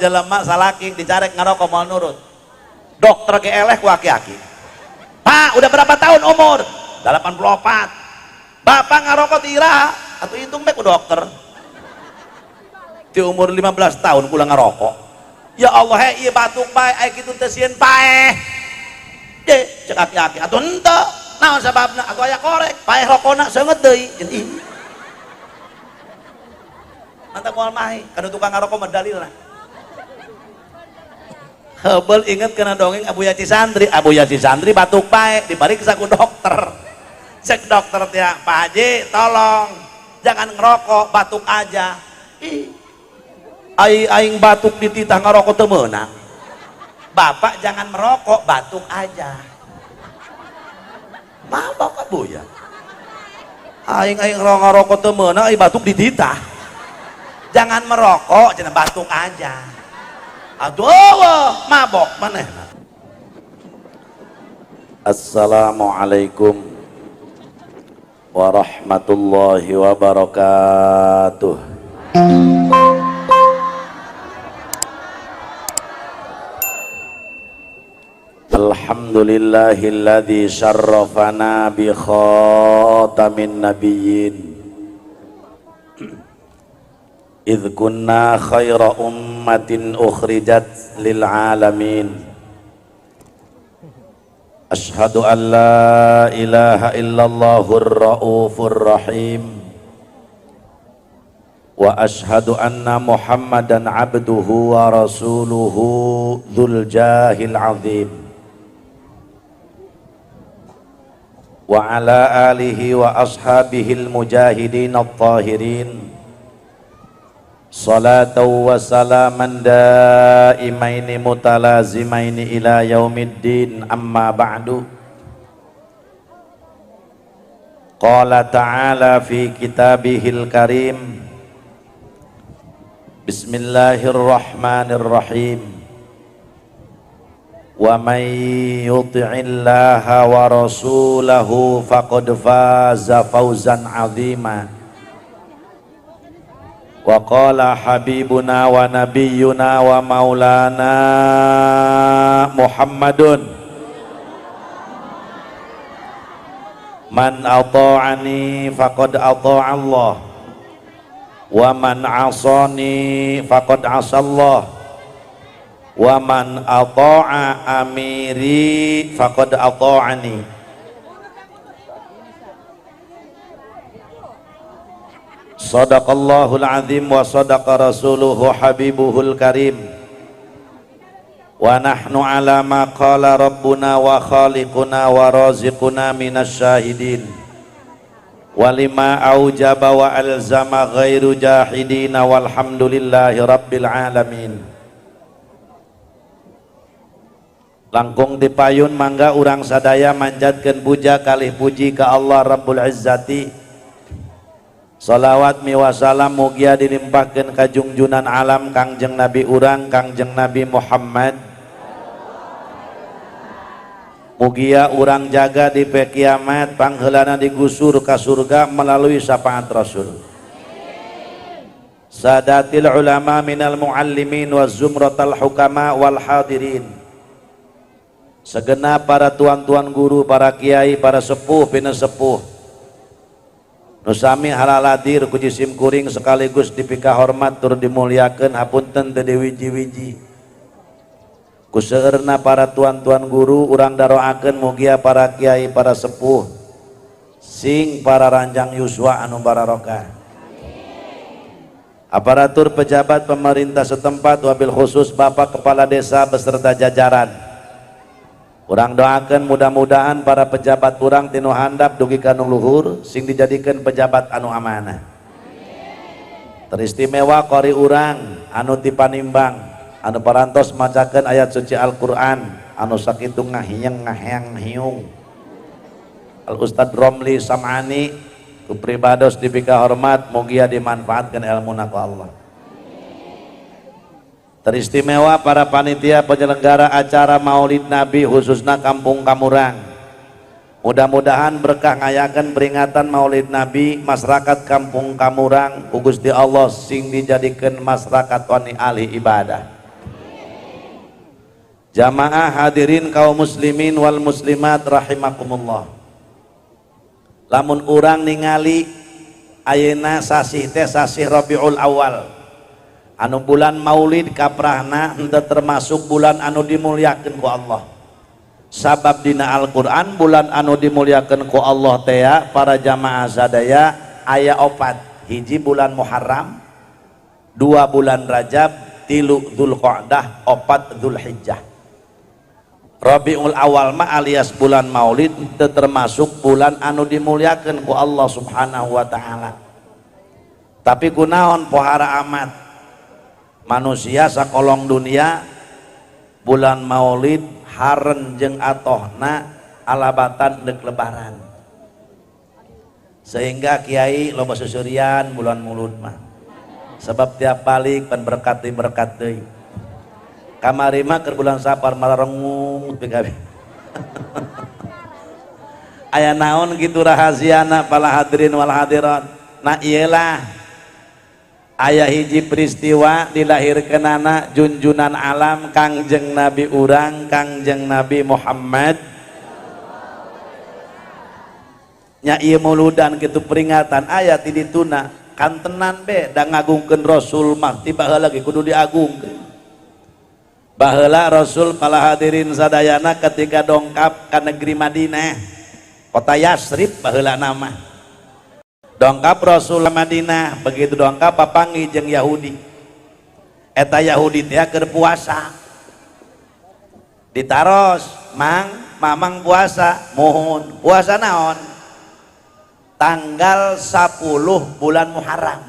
Jelema salaki dicarek ngarokok moal nurut. Dokter ge eleh ku aki-aki. Pak, udah berapa tahun umur? 84. Bapak ngarokok ti iraha? Atuh hitung bae ku dokter. Di umur 15 tahun kula ngarokok. Ya Allah, he ieu batuk bae aya kitu teh sieun paeh. De, cek aki-aki atuh henteu. Naon sababna? Atuh aya korek, paeh rokona seungeut deui. Ih. Mantap moal mahi, kanu tukang ngarokok mah dalilna. Hebel inget kena dongeng Abu Yaci Santri. Abu Yaci Santri batuk bae diperiksa ku dokter. Cek dokter teh, Pak Haji tolong jangan ngerokok, batuk aja. Ih, aing batuk dititah ngerokok teu meunang. Bapak jangan merokok, batuk aja. Mabok Abu ya. Aing ngerokok teu meunang, aing batuk dititah. Jangan merokok, jangan batuk aja. Aduh, mabok manehna. Assalamualaikum warahmatullahi wabarakatuh. Alhamdulillahilladzi syarrafana bi khatamin nabiyyin. Idh kunna khaira ummatin ukhrijat lil alamin. Ashhadu an la ilaha illallahur raufur rahim. Wa ashhadu anna Muhammadan abduhu wa rasuluhu dzul jahil azim. Wa ala alihi wa ashabihil mujahidin at-tahirin. Salatan wa salaman daimaini mutalazimaini ila yaumiddin, amma ba'du. Qala ta'ala fi kitabihil karim, bismillahirrahmanirrahim. Wa man yuti'illaha wa rasulahu faqad faza fawzan 'azima. Wa qala habibuna wa nabiyyuna wa maulana Muhammadun, man ata'ani faqad ata'a Allah, wa man 'asani faqad 'asa Allah, wa man ata'a amiri faqad ata'ani. Sadaqallahul azim wa sadaqa rasuluhu habibuhul karim. Wa nahnu ala ma qala rabbuna wa khaliquna wa raziquna minasyahidin. Wa lima aujaba wa alzama ghairu jahidina walhamdulillahi rabbil alamin. Langkung dipayun mangga urang sadaya manjatkeun puja kalih puji ka Allah Rabbul Izzati. Salawat miwasalam mugia dilimpahkeun ka jungjunan alam Kangjeng Nabi urang Kangjeng Nabi Muhammad. Mugia urang jaga di pe kiamat pangheulana digusur ka surga melalui syafaat Rasul. Sadatil ulama minal muallimin wa zumratal hukama wal hadirin. Segenap para tuan-tuan guru, para kiai, para sepuh pinesepuh nusami halaladir ku jisim kuring sekaligus dipika hormat tur dimuliakeun, hapunten teu diwiji-wiji. Ku seueurna para tuan-tuan guru urang daroakeun mugia para kiai, para sepuh sing para ranjang yuswa anu bararokah. Aparatur pejabat pemerintah setempat wabil khusus Bapak Kepala Desa beserta jajaran, urang doakan mudah-mudahan para pejabat urang tinu handap dugi ka nu luhur sing dijadikan pejabat anu amanah. Teristimewa qori urang anu ti Panimbang anu parantos macakeun ayat suci Al-Qur'an anu sakitu ngahieng ngaheang hiung. Al Ustad Romli Sam'ani ku pribados dipika hormat mugia dimanfaatkan ilmuna ku Allah. Teristimewa para panitia penyelenggara acara Maulid Nabi khususnya Kampung Kamurang. Mudah-mudahan berkah ngayakeun peringatan Maulid Nabi masyarakat Kampung Kamurang ku Gusti Allah sing dijadikeun masyarakat wani ahli ibadah. Jamaah hadirin kaum muslimin wal muslimat rahimakumullah. Lamun urang ningali ayeuna sasih teh sasih Rabiul Awal, anu bulan Maulid kaprahna henteu termasuk bulan anu dimuliakeun ku Allah. Sabab dina Al-Qur'an bulan anu dimuliakeun ku Allah teh para jamaah sadaya aya 4. Hiji bulan Muharram, 2 bulan Rajab, 3 Dzulqa'dah, 4 Dzulhijjah. Rabiul Awal mah alias bulan Maulid teu termasuk bulan anu dimuliakeun ku Allah Subhanahu wa taala. Tapi kunaon pohara amat manusia sakolong dunia bulan Maulid haren jeung atohna alabatan deuk lebaran. Sehingga kiai loba susurian bulan Mulud mah. Sebab tiap balik pan berkat deui berkat deui. Kamari mah keur bulan Sapar malah rengut PKB. Aya naon gitu rahasiana para hadirin wal hadirat. Nah iyalah aya hiji peristiwa dilahirkeunana junjunan alam Kangjeng Nabi urang Kangjeng Nabi Muhammad. Nya ieu muludan kitu peringatan aya ti dituna kantenan be da ngagungkeun Rasul mah ti baheula ge kudu diagungkeun. Baheula Rasul para hadirin sadayana ketika dongkap ka negeri Madinah, kota Yasrib baheula nama. Dongkap Rasul Madinah, begitu dongkap papanggih jeung Yahudi. Eta Yahudi teh keur puasa. Ditaros, "Mang, mamang puasa?" "Muhun." "Puasa naon?" Tanggal 10 bulan Muharram.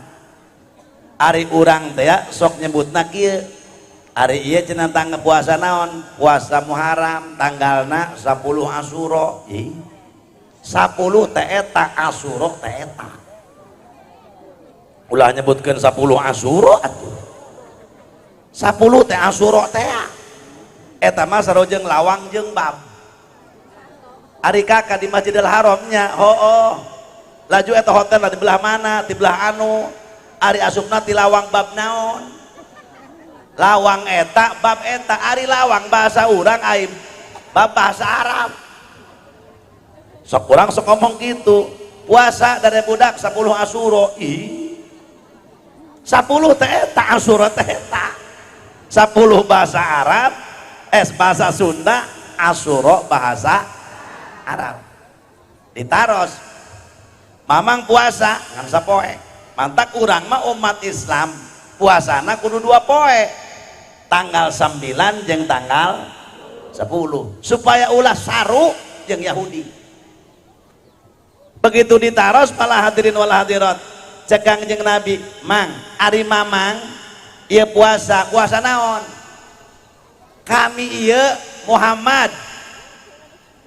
Ari urang teh sok nyebutna kieu. Ari ieu cenah tanggal puasa naon? Puasa Muharram, tanggalna 10 Asyura. Ih. 10 teh eta, Asyura teh eta. Ulah nyebutkeun 10 Asyura atuh. 10 teh Asyura teh. Eta mah sarojeng lawang jeung bab. Ari kakak di Masjidil Haramnya, hooh. Laju eta hotel di belah mana? Di belah anu. Ari asupna ti lawang bab naon? Lawang eta bab eta, ari lawang bahasa urang aing bab bahasa Arab. Sok urang sok ngomong gitu. Puasa dari budak 10 Asyura. Ih. 10 teh eta, Asyura teh eta. 10 bahasa Arab, bahasa Sunda, Asyura bahasa Arab. Ditaros. Mamang puasa ngan sapoe. Mantak urang mah umat Islam puasana kudu 2 poe. Tanggal 9 jeung tanggal 10 supaya ulah saru jeung Yahudi. Begitu ditaros para hadirin wal hadirat, cek Kangjeng Nabi, "Mang, ari mamang ieu puasa, puasa naon?" "Kami ieu Muhammad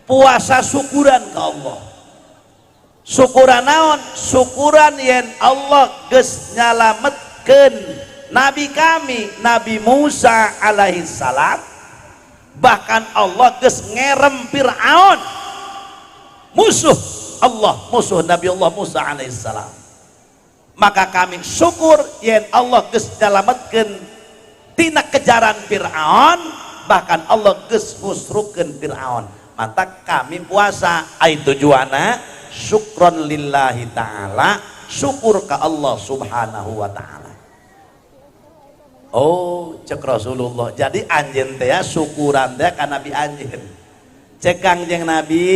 puasa syukuran ka Allah." Syukuran naon? Syukuran yen Allah geus nyalametkeun nabi kami Nabi Musa alaihi salam, bahkan Allah geus ngerem Fir'aun, musuh Allah, musuh Nabi Allah Musa alaihi salam. Maka kami syukur yen Allah geus nyalametkeun tina kejaran Fir'aun, bahkan Allah geus ngusrukeun Fir'aun. Maka kami puasa ai tujuanna syukron lillahi ta'ala, syukur ke Allah subhanahu wa ta'ala. Oh, cek Rasulullah. Jadi anjeun teh syukuran teh ka Nabi anjeun. Cek Kangjeng Nabi,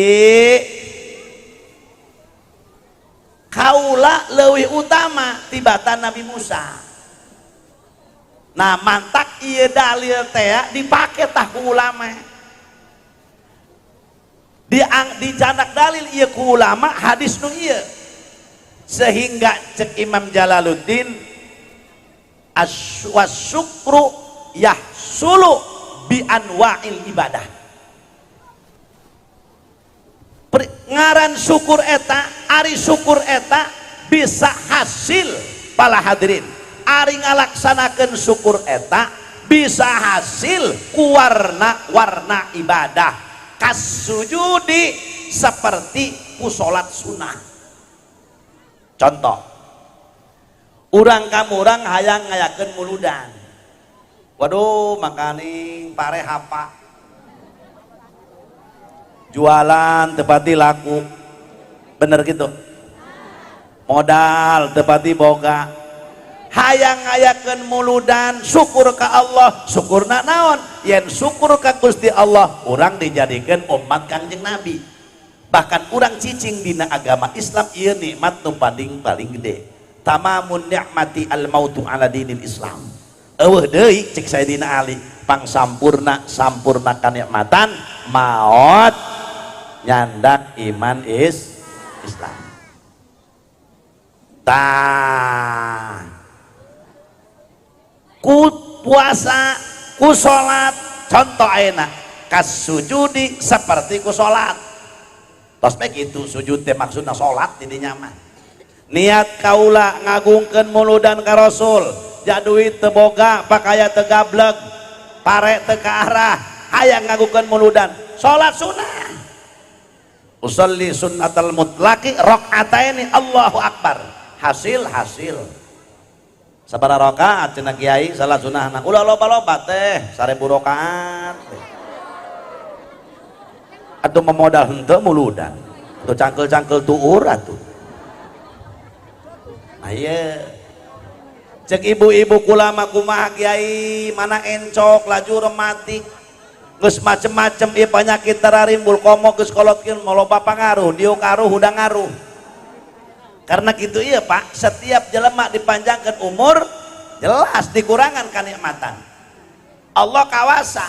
kaula leuwih utama tibatan Nabi Musa. Nah, mantak ieu dalil teh dipake tah ku ulama. Dicanak dalil ieu ku ulama hadis nu ieu. Sehingga cek Imam Jalaluddin, wasyukru yahsulu bi anwa'il ibadah. Ngaran syukur eta, ari syukur eta bisa hasil para hadirin. Ari ngalaksanakeun syukur eta bisa hasil ku warna-warna ibadah. Kasujudi seperti ku salat sunnah. Contoh, urang kamurang hayang ngayakeun muludan. Waduh, makaning pare hapa. Jualan teu pati laku. Bener gitu? Modal teu pati boga. Hayang ngayakeun muludan, syukur ka Allah, syukurna naon? Yen syukur ka Gusti Allah, urang dijadikeun umat Kangjeng Nabi. Bahkan urang cicing dina agama Islam ieu nikmat nu paling paling gede. Tamamun ni'mati al-mautu ala dinil Islam. Eueuh deui cek Sayyidina Ali, pang sampurna sampurna kanikmatan maot nyandak iman is Islam. Tah ku puasa ku salat, contoh ayeuna kasujudi seperti ku salat. Tos bae kitu sujud teh maksudna salat di dinya mah. Niat kaula ngagungkeun muludan ka Rasul, ja duit teu boga, pakaya teu gableg, pare teu ka arah, hayang ngagungkeun muludan, salat sunah. Usolli sunnatal mutlaqi rakaataini, Allahu akbar. Hasil hasil. Sabaraha rakaat cenah kiai salat sunahna? Ulah loba-loba teh, 1000 rakaat. Atuh memodal henteu muludan. Atuh cangkel-cangkel tuur atuh. Ayo. Cek ibu-ibu kula mah kumaha kiai, mana encok laju rematik. Geus macem-macem ieu penyakit tararimbul komo geus kolotkeun loba pangaruh, diuk aruh hudang ngaruh. Karena gitu iya Pak, setiap jelema dipanjangkan umur jelas dikurangan kanikmatan. Allah kawasa.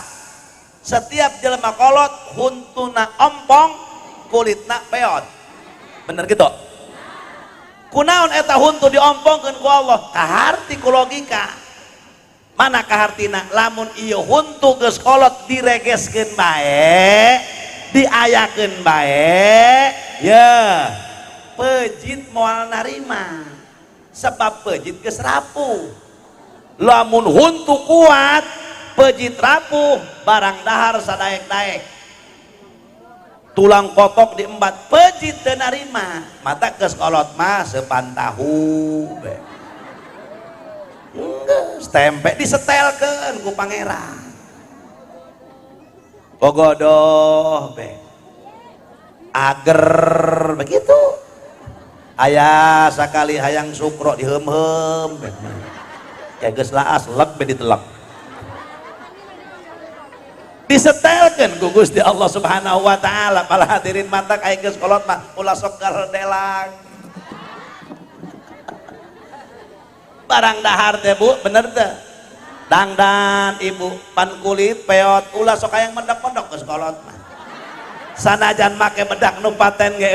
Setiap jelema kolot huntuna ompong, kulitna peot. Bener gitu? Kunaon eta huntu diompongkeun ku Allah? Kaharti ku logika. Mana kahartina? Lamun ieu huntu geus kolot diregeskeun bae, diayakeun bae, ya pejit moal narima. Sebab pejit geus rapuh. Lamun huntu kuat, pejit rapuh, barang dahar sadaek-daek. Tulang kotok diembat, pejit teu narima. Mata geus kolot mah sepan tahu be. Geus tempe disetelkeun ku pangeran. Bogodoh be. Ager begitu. Aya sakali hayang sukro diheum-heum be. Ya geus laas leg be ditelek. Disetelkeun ku Gusti Allah Subhanahu wa taala. Pala hadirin mata aya geus kolot mah ulah sok gardelang. Barang dahar teh Bu, bener teh? Dangdan ibu pan kulit peot ulah sok hayang medok-medok geus kolot mah. Sanajan make bedak nu paten ge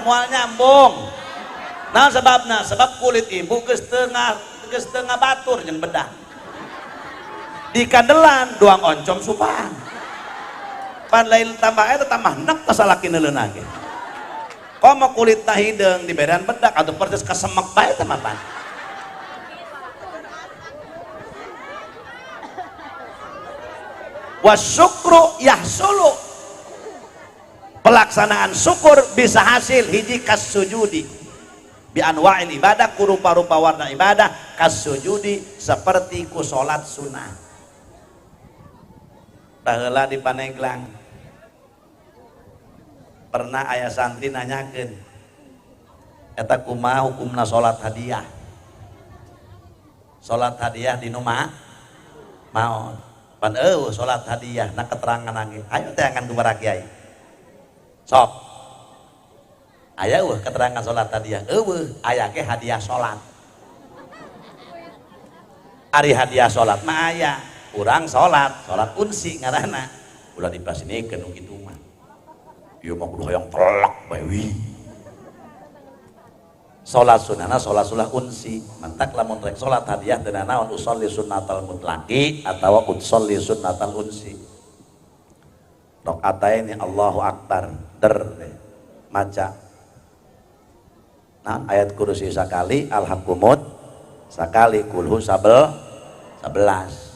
moal nyambung. Nah sebabna, sebab kulit ibu geus teu ngabatur jeung bedak. Di kandelan duang oncom supan. Pan lain tambah eta tambah nek kasalaki neuleuna ge. Komo kulitna hideung diberean bedak atuh persis kasemek bae teh mah pan. Wasyukru yahsulu. Pelaksanaan syukur bisa hasil hiji kasujudi bi anwa'il ibadah, ku rupa-rupa warna ibadah, kasujudi seperti ku salat sunnah. Baheula di Paneglang pernah aya santri nanyakeun eta kumaha hukumna salat hadiah. Salat hadiah di nu maot. Pan eueuh salat hadiah na keterangan ge. Ayo teangan ku para kiai. Sok. Aya eueuh keterangan salat hadiah. Eueuh, aya ge hadiah salat. Ari hadiah salat mah aya. Urang salat, salat unsi ngaranna. Ulah dipasinikeun nu kitu mah. Ieu mah kudu hayang telak bae wi. Salat sunahna salat sunah unsi. Mantak lamun rek salat hadiah teu nanaon usolli sunnatal mutlaqi atawa usolli sunnatal unsi. Rakaataini Allahu akbar der maca. Nah, ayat kursi sakali, al-hakumut sakali, kulhu sabel 11.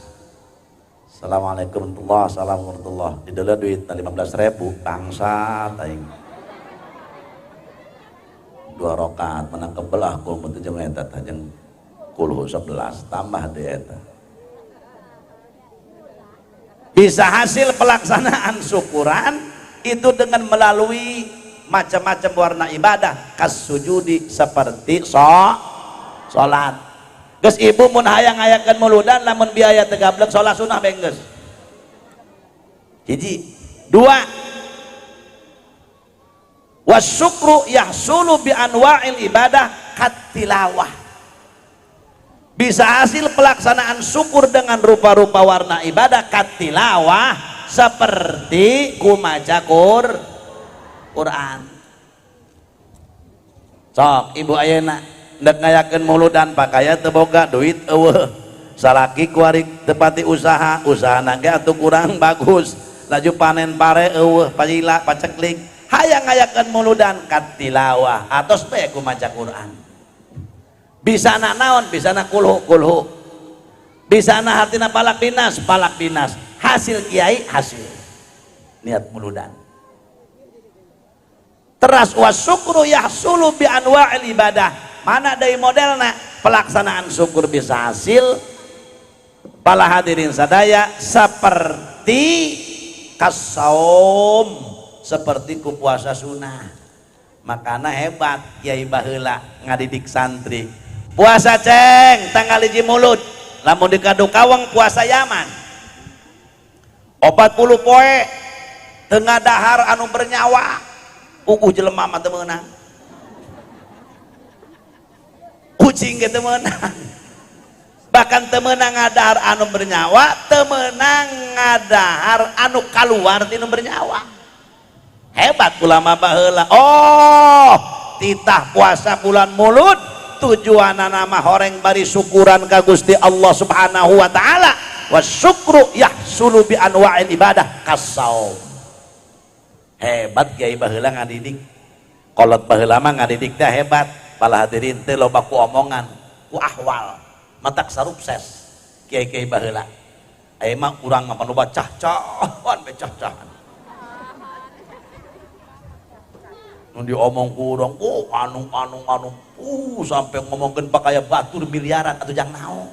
Assalamualaikum warahmatullahi wabarakatuh. Di dalam duit 15.000 bangsat aing. 2 rakaat menang kebelah kulhu teh jeung eta teh jeung kulhu 11 tambah deui eta. Bisa hasil pelaksanaan syukuran Itu dengan melalui macam-macam warna ibadah, kasujudi seperti salat. Geus ibu mun hayang ngayakeun muludan lamun biaya teu gablek salat sunah bae geus. Hiji, dua, wasyukru yahsulu bi anwa'il ibadah katilawah. Bisa hasil pelaksanaan syukur dengan rupa-rupa warna ibadah katilawah seperti kumaca Quran. Sok ibu ayeuna ndek ngayakeun muludan pakaya teu boga duit eueuh, salaki kuari tepati usaha, usahana ge atuh kurang bagus, laju panen pare eueuh, palila paceklik, hayang ngayakeun muludan katilawah atos bae kumaca Quran. Bisa na naon, bisa na kulhu kulhu, bisa na hartina palak dinas palak dinas, hasil kiai hasil niat muludan. Teras wasyukru yahsulu bi anwa'il ibadah. Mana dari modelna pelaksanaan syukur bisa hasil para hadirin sadaya seperti kasaum, seperti ku puasa sunnah. Makana hebat kiai baheula ngadidik santri puasa ceng tanggal 1 Mulud, lamun di Kadukaweng puasa Yaman 40 poe tengah dahar anu bernyawa, uguh jelema mah teu meunang, kucing ge teu meunang, bahkan teu meunang ngadahar anu bernyawa, teu meunang ngadahar anu kaluar tinu bernyawa. Hebat ulama baheula. Oh, titah puasa bulan Mulud tujuanana mah horeng bari syukuran ka Gusti Allah Subhanahu wa taala. Wasyukru yahsulu bi anwa'il ibadah kasaum. Hebat kiai baheula ngadidik. Kolot baheula mah ngadidik teh hebat. Pala hadirin teh loba ku omongan, ku ahwal, matak sarukses kiai-kiai baheula. Aya mah urang mah loba cah-cahan be cah-cahan. Nu diomong ku urang, oh anu anu anu, sampai ngomongkeun pakaya batur miliaran atuh jang naon.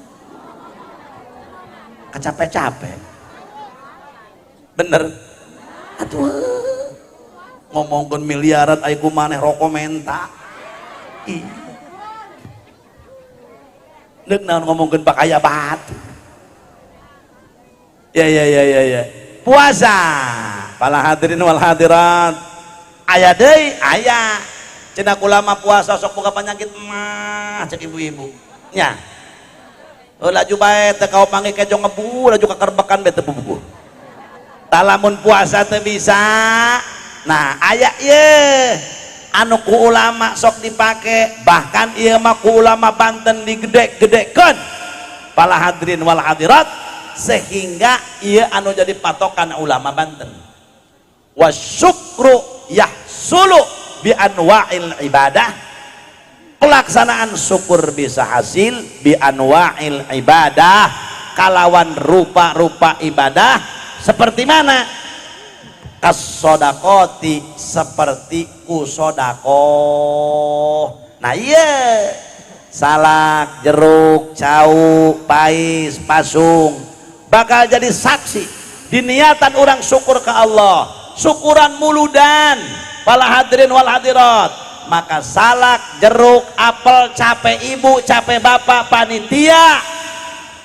Kecape-cape. Bener. Atuh ngomongkeun miliaran aya ku maneh rokok menta. Ih. Deuk naon ngomongkeun pakaya batu. Ya ya ya ya ya. Puasa. Para hadirin wal hadirat. Aya deui, aya. Cenah ulama puasa sok boga penyakit mah cek ibu-ibu. Nya. Laju bae teu kau panggih kejo ngebu, laju kakerbekan bae teu bubuh. Talamun puasa teu bisa. Nah, aya ieu anu ku ulama sok dipake, bahkan ieu mah ku ulama Banten digede-gedekeun. Para hadirin wal hadirat, sehingga ieu anu jadi patokan ulama Banten. Wasyukru yahsulu bi anwa'il ibadah. Pelaksanaan syukur bisa hasil bi anwa'il ibadah, kalawan rupa-rupa ibadah seperti mana? Kasodakoti, seperti ku sodakoh. Nah iya, salak, jeruk, cau, pais, pasung bakal jadi saksi di niatan orang syukur ke Allah, syukuran muludan para hadirin wal hadirat. Maka salak, jeruk, apel, capek ibu, capek bapak, panitia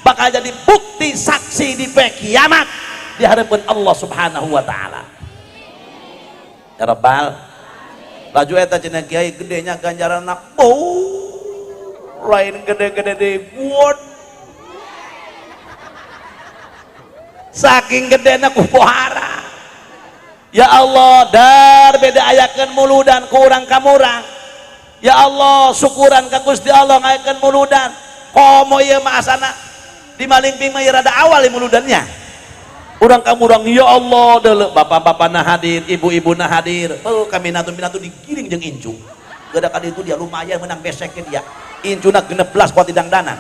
bakal jadi bukti saksi di kiamat di hadapan Allah Subhanahu wa taala. Ya Rabbal, laju eta cenah kiai gedenya ganjaranna, oh lain gede-gede deui buat saking gedena ku pohara. Ya Allah, dar beda ayakeun muludan ku urang kamurang. Ya Allah, syukuran ka Gusti Allah ngayakeun muludan. Komo ieu mah asana di Malingping mah rada awal muludannya. Urang kamurang ya Allah deuleu bapak-bapak na hadir, ibu-ibu na hadir. Oh, kami natu-minatu digiring jeung incu. Geuda ka ditu dia lumayan menang beseknya dia. Incuna 16 kuat dangdanan.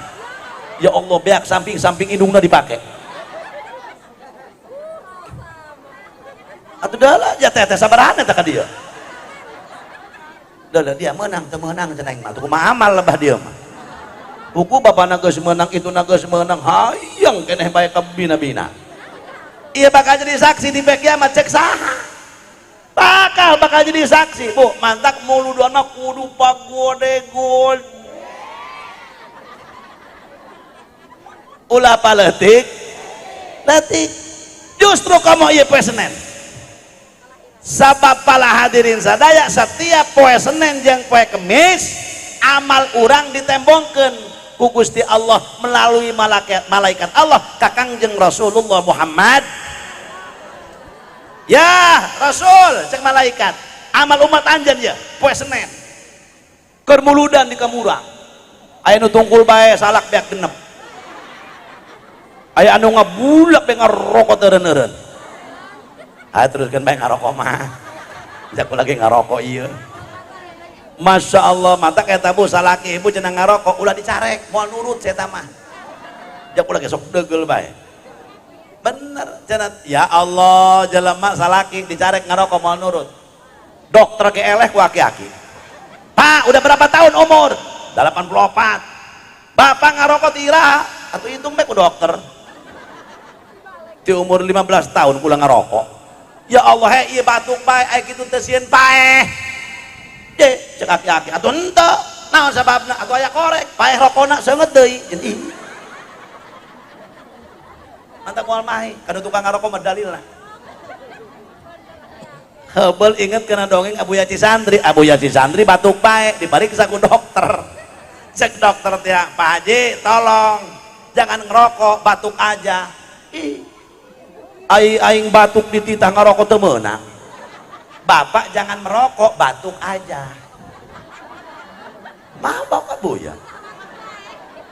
Ya Allah, beak samping-samping indungna dipake. Atuh dah ya teh teh sabaraha eta ka dieu. Dah dia menang teu meunang cenah mah. Kumaha amal lebah dia mah. Buku bapana geus meunang itu na geus meunang hayang keneh bae ka bina-bina. Ieu bakal jadi saksi di kiamat cek saha. Bakal bakal jadi saksi, Bu. Mantak muludan mah kudu pagode-god. Ulah paletik letik. Justru kamu ieu poe Senin. Sabab pala hadirin sadaya setiap poe Senin jeung poe Kemis amal urang ditembongkeun ku Gusti Allah melalui malaikat Allah ka Kangjeng Rasulullah Muhammad. Ya Rasul, cek malaikat, amal umat anjeun ya poe Senin keur muludan di Kamurang. Aya nu tungkul bae salak beak genep. Aya anu ngabulak bae ngarokok eureun-eureun. Aya teruskeun bae ngarokok mah. Jaku lagi ngarokok ieu. Masya Allah, mata eta bu salaki ibu cenah ngarokok ulah dicarek, moal nurut eta mah. Jaku lagi sok degel bae. Bener cenah, ya Allah jelema salaki dicarek ngarokok moal nurut. Dokter ge eleh ku aki-aki. Pak, udah berapa tahun umur? 84. Bapak ngarokok ti iraha? Atuh hitung bae ku dokter. Di umur 15 tahun kula ngarokok. Ya Allah, he ieu batuk bae aya kitu teh sieun paeh. Je, cek aki-aki atuh henteu. Naon sababna? Atuh aya korek, paeh rokona seungeut deui. Jeung ih. Mantap moal mahi, kana tukang ngarokok mah dalilna. Heubel inget kana dongeng Abu Yaci Santri. Abu Yaci Santri batuk bae dipariksa ku dokter. Cek dokter teh, Pak Haji, tolong jangan ngerokok, batuk aja. Ih. Aing batuk dititah ngarokok teu meunang. Bapak jangan merokok, batuk aja. Mabok Abu ya.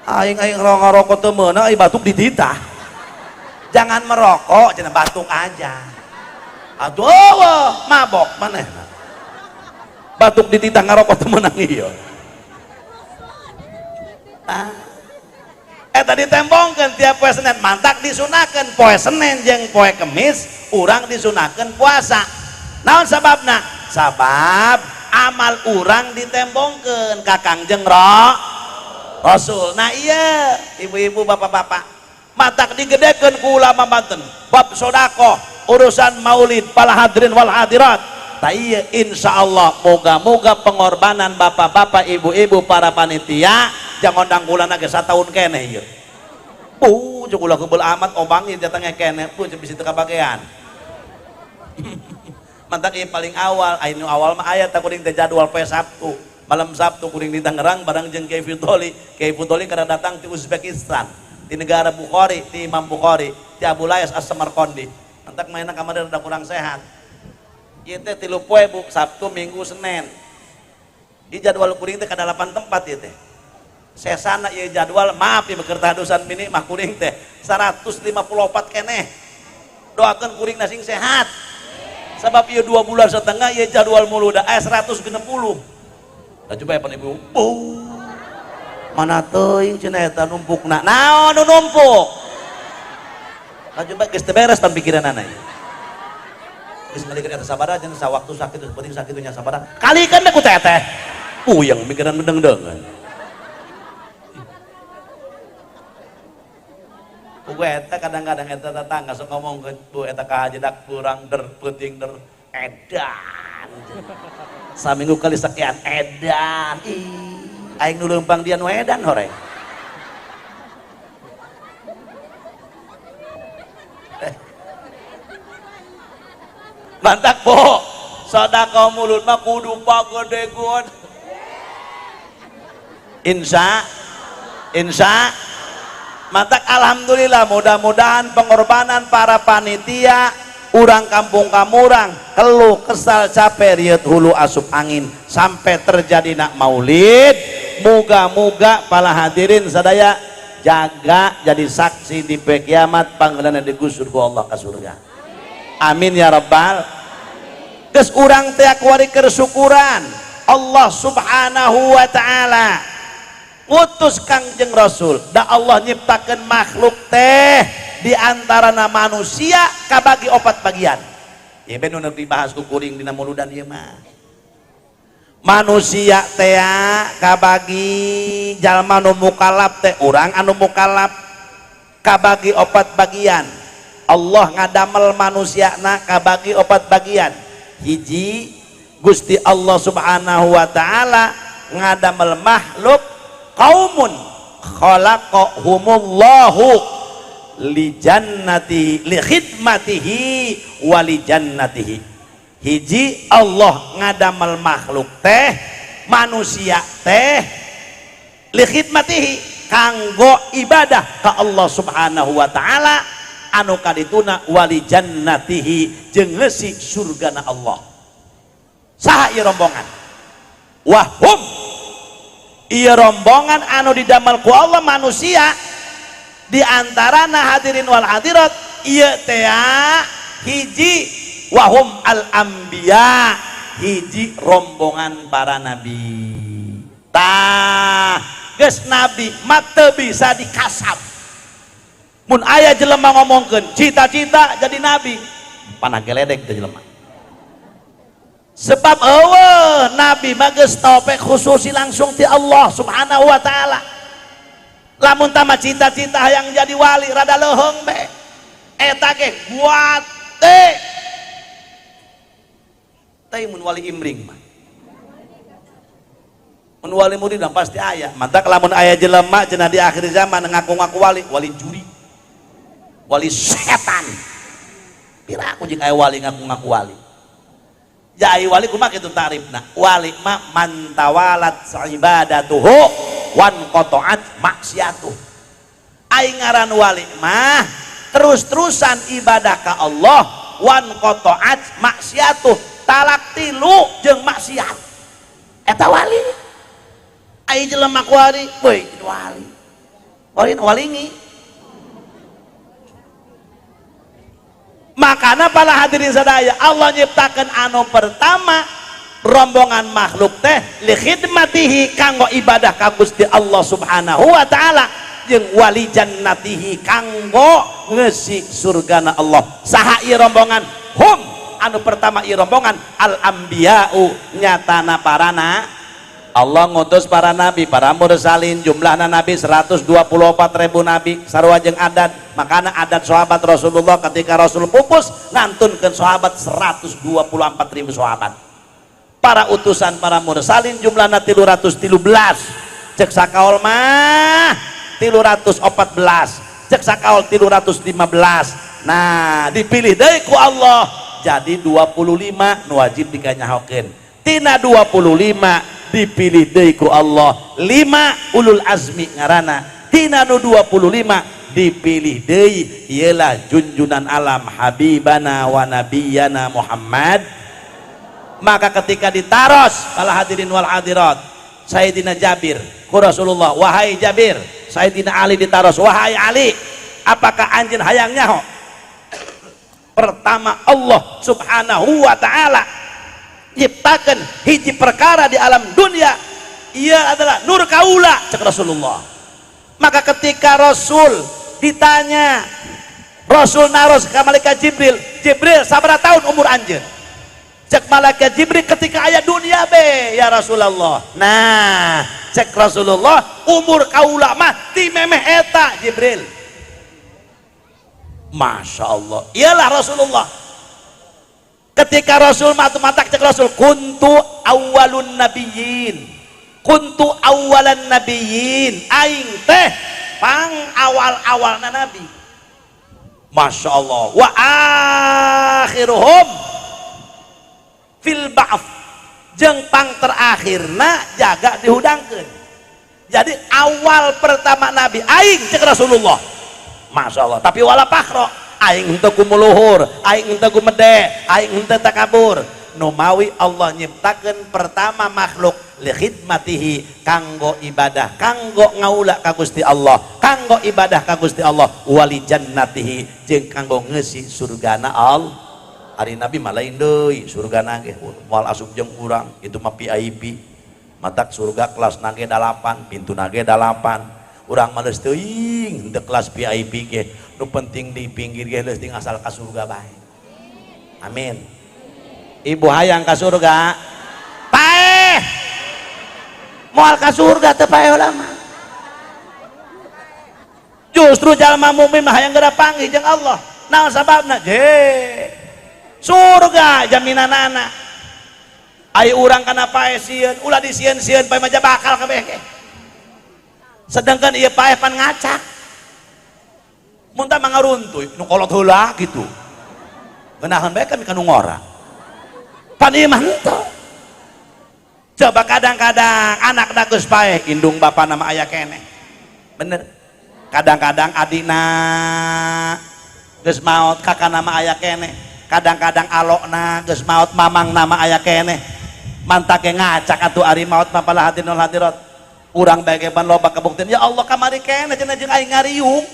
Aing aing ngarokok teu meunang, aing batuk dititah. Jangan merokok, jangan batuk aja. Aduh, wah, mabok manehna. Batuk dititah ngarokok teu meunang ieu. Ah. Eta ditembongkeun tiap poe Senin, mantak disunahkeun poe Senin jeung poe Kemis urang disunahkeun puasa. Naon sababna? Sabab amal urang ditembongkeun ka Kangjeng Rasul. Nah iya, ibu-ibu bapak-bapak, matak digedekeun ku ulama Banten bab sedekah, urusan maulid, para hadirin wal hadirat. Ta iya insyaallah moga-moga pengorbanan bapak-bapak, ibu-ibu, para panitia jangan ngondang kula ge sataun keneh ieu. Bu, jeung ulah kebel amat obang ieu datangnya keneh, bu jeung bisi teu kabagean. Mantak ieu paling awal, aya nu awal mah aya tah kuring teh jadwal poe Sabtu. Malam Sabtu kuring di Tangerang bareng jeung Kiai Fidoli. Kiai Fidoli kana datang ti Uzbekistan, di negara Bukhari, ti Imam Bukhari, ti Abu Lais As-Samarqandi. Mantak mainna kamari rada kurang sehat. Ieu teh 3 poe Bu, Sabtu, Minggu, Senin. Di jadwal kuring teh ka 8 tempat ieu teh. Sesana ieu jadwal, maaf ya bekerta hadusan mini mah kuring teh 154 keneh. Doakeun kuring sing sehat. Sebab ieu 2 bulan setengah ieu jadwal muludan 160. Lah coba ya pan ibu. Bu. Mana teuing cenah eta numpukna. Naon nu numpuk? Lah coba geus teu beres pan pikiranana ieu. Geus ngalikeun eta sabaraha cenah sawaktu sakit penting sakitu nya sabaraha. Kalikeun ku teteh. Puyeng mikiran bedeng-dengan. Buku eta kadang-kadang eta tetangga sok ngomong ke bu eta kahajedak kurang der peuting der edan. Saminggu kali sekian edan. Ih, aing nu leumpang dia nu edan horeng. Mantak bu, sedekah mulut mah kudu pagedegon. Insya, insya. Mantak alhamdulillah mudah-mudahan pengorbanan para panitia urang kampung Kamurang keluh kesal capek riet hulu asup angin sampai terjadi nak maulid. Moga-moga para hadirin sadaya jaga jadi saksi di poe kiamat panggilan digusur ku Allah ke surga. Amin ya rabbal. Geus urang teh kuari keur syukuran Allah Subhanahu wa taala ngutus Kangjeng Rasul. Da Allah nyiptakeun makhluk teh di antarana manusia kabagi 4 bagian. Ieu be nu dibahas ku kuring dina muludan ieu mah. Manusia teh kabagi jalma nu mukallaf teh urang anu mukallaf kabagi 4 bagian. Allah ngadamel manusiana kabagi 4 bagian. Hiji, Gusti Allah Subhanahu wa taala ngadamel makhluk qaumun khalaqahumullahu li jannati li khidmatihi wa li jannatihi. Hiji, Allah ngadamel makhluk teh manusia teh li khidmatihi kanggo ibadah ka Allah Subhanahu wa taala, anu kadituna wali jannatihi jeung ngeusi surgana Allah. Saha ieu rombongan? Wahum, ieu rombongan anu didamel ku Allah manusia, di antarana hadirin wal hadirat ieu teh hiji wahum al anbiya, hiji rombongan para nabi. Tah geus nabi mah teu bisa dikasab. Mun aya jelema ngomongkeun cita-cita jadi nabi, panah geledek teh jelema. Sebab eueuh nabi mah geus taufik khususi langsung ti Allah Subhanahu wa taala. Lamun tama cita-cita hayang jadi wali rada leuheung be. Eta ge guate. Teh mun wali imring mah. Mun wali murid pasti aya. Mantak lamun aya jelema cenah di akhir zaman ngaku-ngaku wali, wali juri, wali setan. Pira aku jeung aya wali ngaku-ngaku wali. Ya ai wali kumaha kitu tarifna? Wali mah man tawalat ibadatuhu wan qata'at maksiatuh. Ai ngaran wali mah terus-terusan ibadah ka Allah, wan qata'at maksiatuh, talak tilu jeung maksiat. Eta wali. Ai jelema ku wali, woi wali. Wali walingi. Makana para hadirin sadaya, Allah nyiptakan anu pertama rombongan makhluk teh li khidmatihi kanggo ibadah ka Gusti Allah Subhanahu wa taala jeung wali jannatihi kanggo ngeusi surgana Allah. Saha ieu rombongan? Hum, anu pertama ieu rombongan al anbiya'u, nyatana parana Allah ngutus para nabi, para mursalin, jumlahna nabi 124.000 nabi sarua jeung adat. Makana adat sahabat Rasulullah ketika Rasul pupus ngantunkeun sahabat 124.000 sahabat. Para utusan para mursalin jumlahna 313. Cek sakaol mah 314, cek sakaol 315. Nah, dipilih deui ku Allah jadi 25 nu wajib dikanyahokeun. Tina 25 dipilih deui ku Allah 5 ulul azmi ngaranna. Tina nu 25 dipilih deui ialah junjunan alam habibana wa nabiyana Muhammad. Maka ketika ditaros para hadirin wal hadirat, Sayyidina Jabir ku Rasulullah, wahai Jabir, Sayyidina Ali ditaros, wahai Ali, apakah anjeun hayang nyaho? Pertama Allah Subhanahu wa taala nyiptakan hiji perkara di alam dunia, ia adalah nur kaula, cek Rasulullah. Maka ketika Rasul ditanya, Rasul naros ke malaikat Jibril, Jibril sabaraha tahun umur anjeun? Cek malaikat Jibril ketika aya dunia be ya Rasulullah. Nah, cek Rasulullah umur kaula mah ti memeh eta Jibril. Masya Allah, iyalah Rasulullah. Ketika Rasul matak cek Rasul kuntu awwalun nabiyyin, kuntu awwalan nabiyyin, aing teh pang awal-awalna nabi. Masya Allah. Wa akhiruhum fil ba'ts, jeung pang terakhirna jaga dihudangkeun. Jadi awal pertama nabi aing cek Rasulullah. Masya Allah. Tapi wala fakhro, aing henteu kumuluhur, aing henteu kumede, aing henteu takabur. Numawi Allah nyiptakeun pertama makhluk li khidmatihi kanggo ibadah, kanggo ngaula ka Gusti Allah, kanggo ibadah ka Gusti Allah, wali jannatihi jeung kanggo ngeusi surgana Allah. Ari nabi mah lain deui, surgana ge moal asup jeung urang, itu mah VIP. Matak surga kelas nage 8, pintu nage 8. Urang mah leus teuing henteu kelas VIP ge, nu penting di pinggir ge leus ting asal ka surga bae. Amin. Ibu hayang ka surga? Paeh. Moal ka surga teu paeh ulama. Justru jalma mukmin mah hayang geura panggih jeung Allah. Naon sababna? Je. Surga jaminanana. Ai urang kana paeh sieun, ulah disieun-sieun paeh mah bakal kabeh ge. Sedangkan ieu paeh pan ngacak. Mun tah mangaruntuy nu kolot heula kitu. Geunaheun bae kami ka nu ngora. Pan ieu mah henteu. Coba kadang-kadang anak da geus paeh indung bapana mah aya keneh. Bener. Kadang-kadang adina geus maot kakana mah aya keneh. Kadang-kadang alokna geus maot mamangna mah aya keneh. Mantake ngacak atuh ari maot mah pala hadirin hadirat. Urang bae ge pan loba kabuktian ya Allah kamari keneh cenah jeung aing ngariung.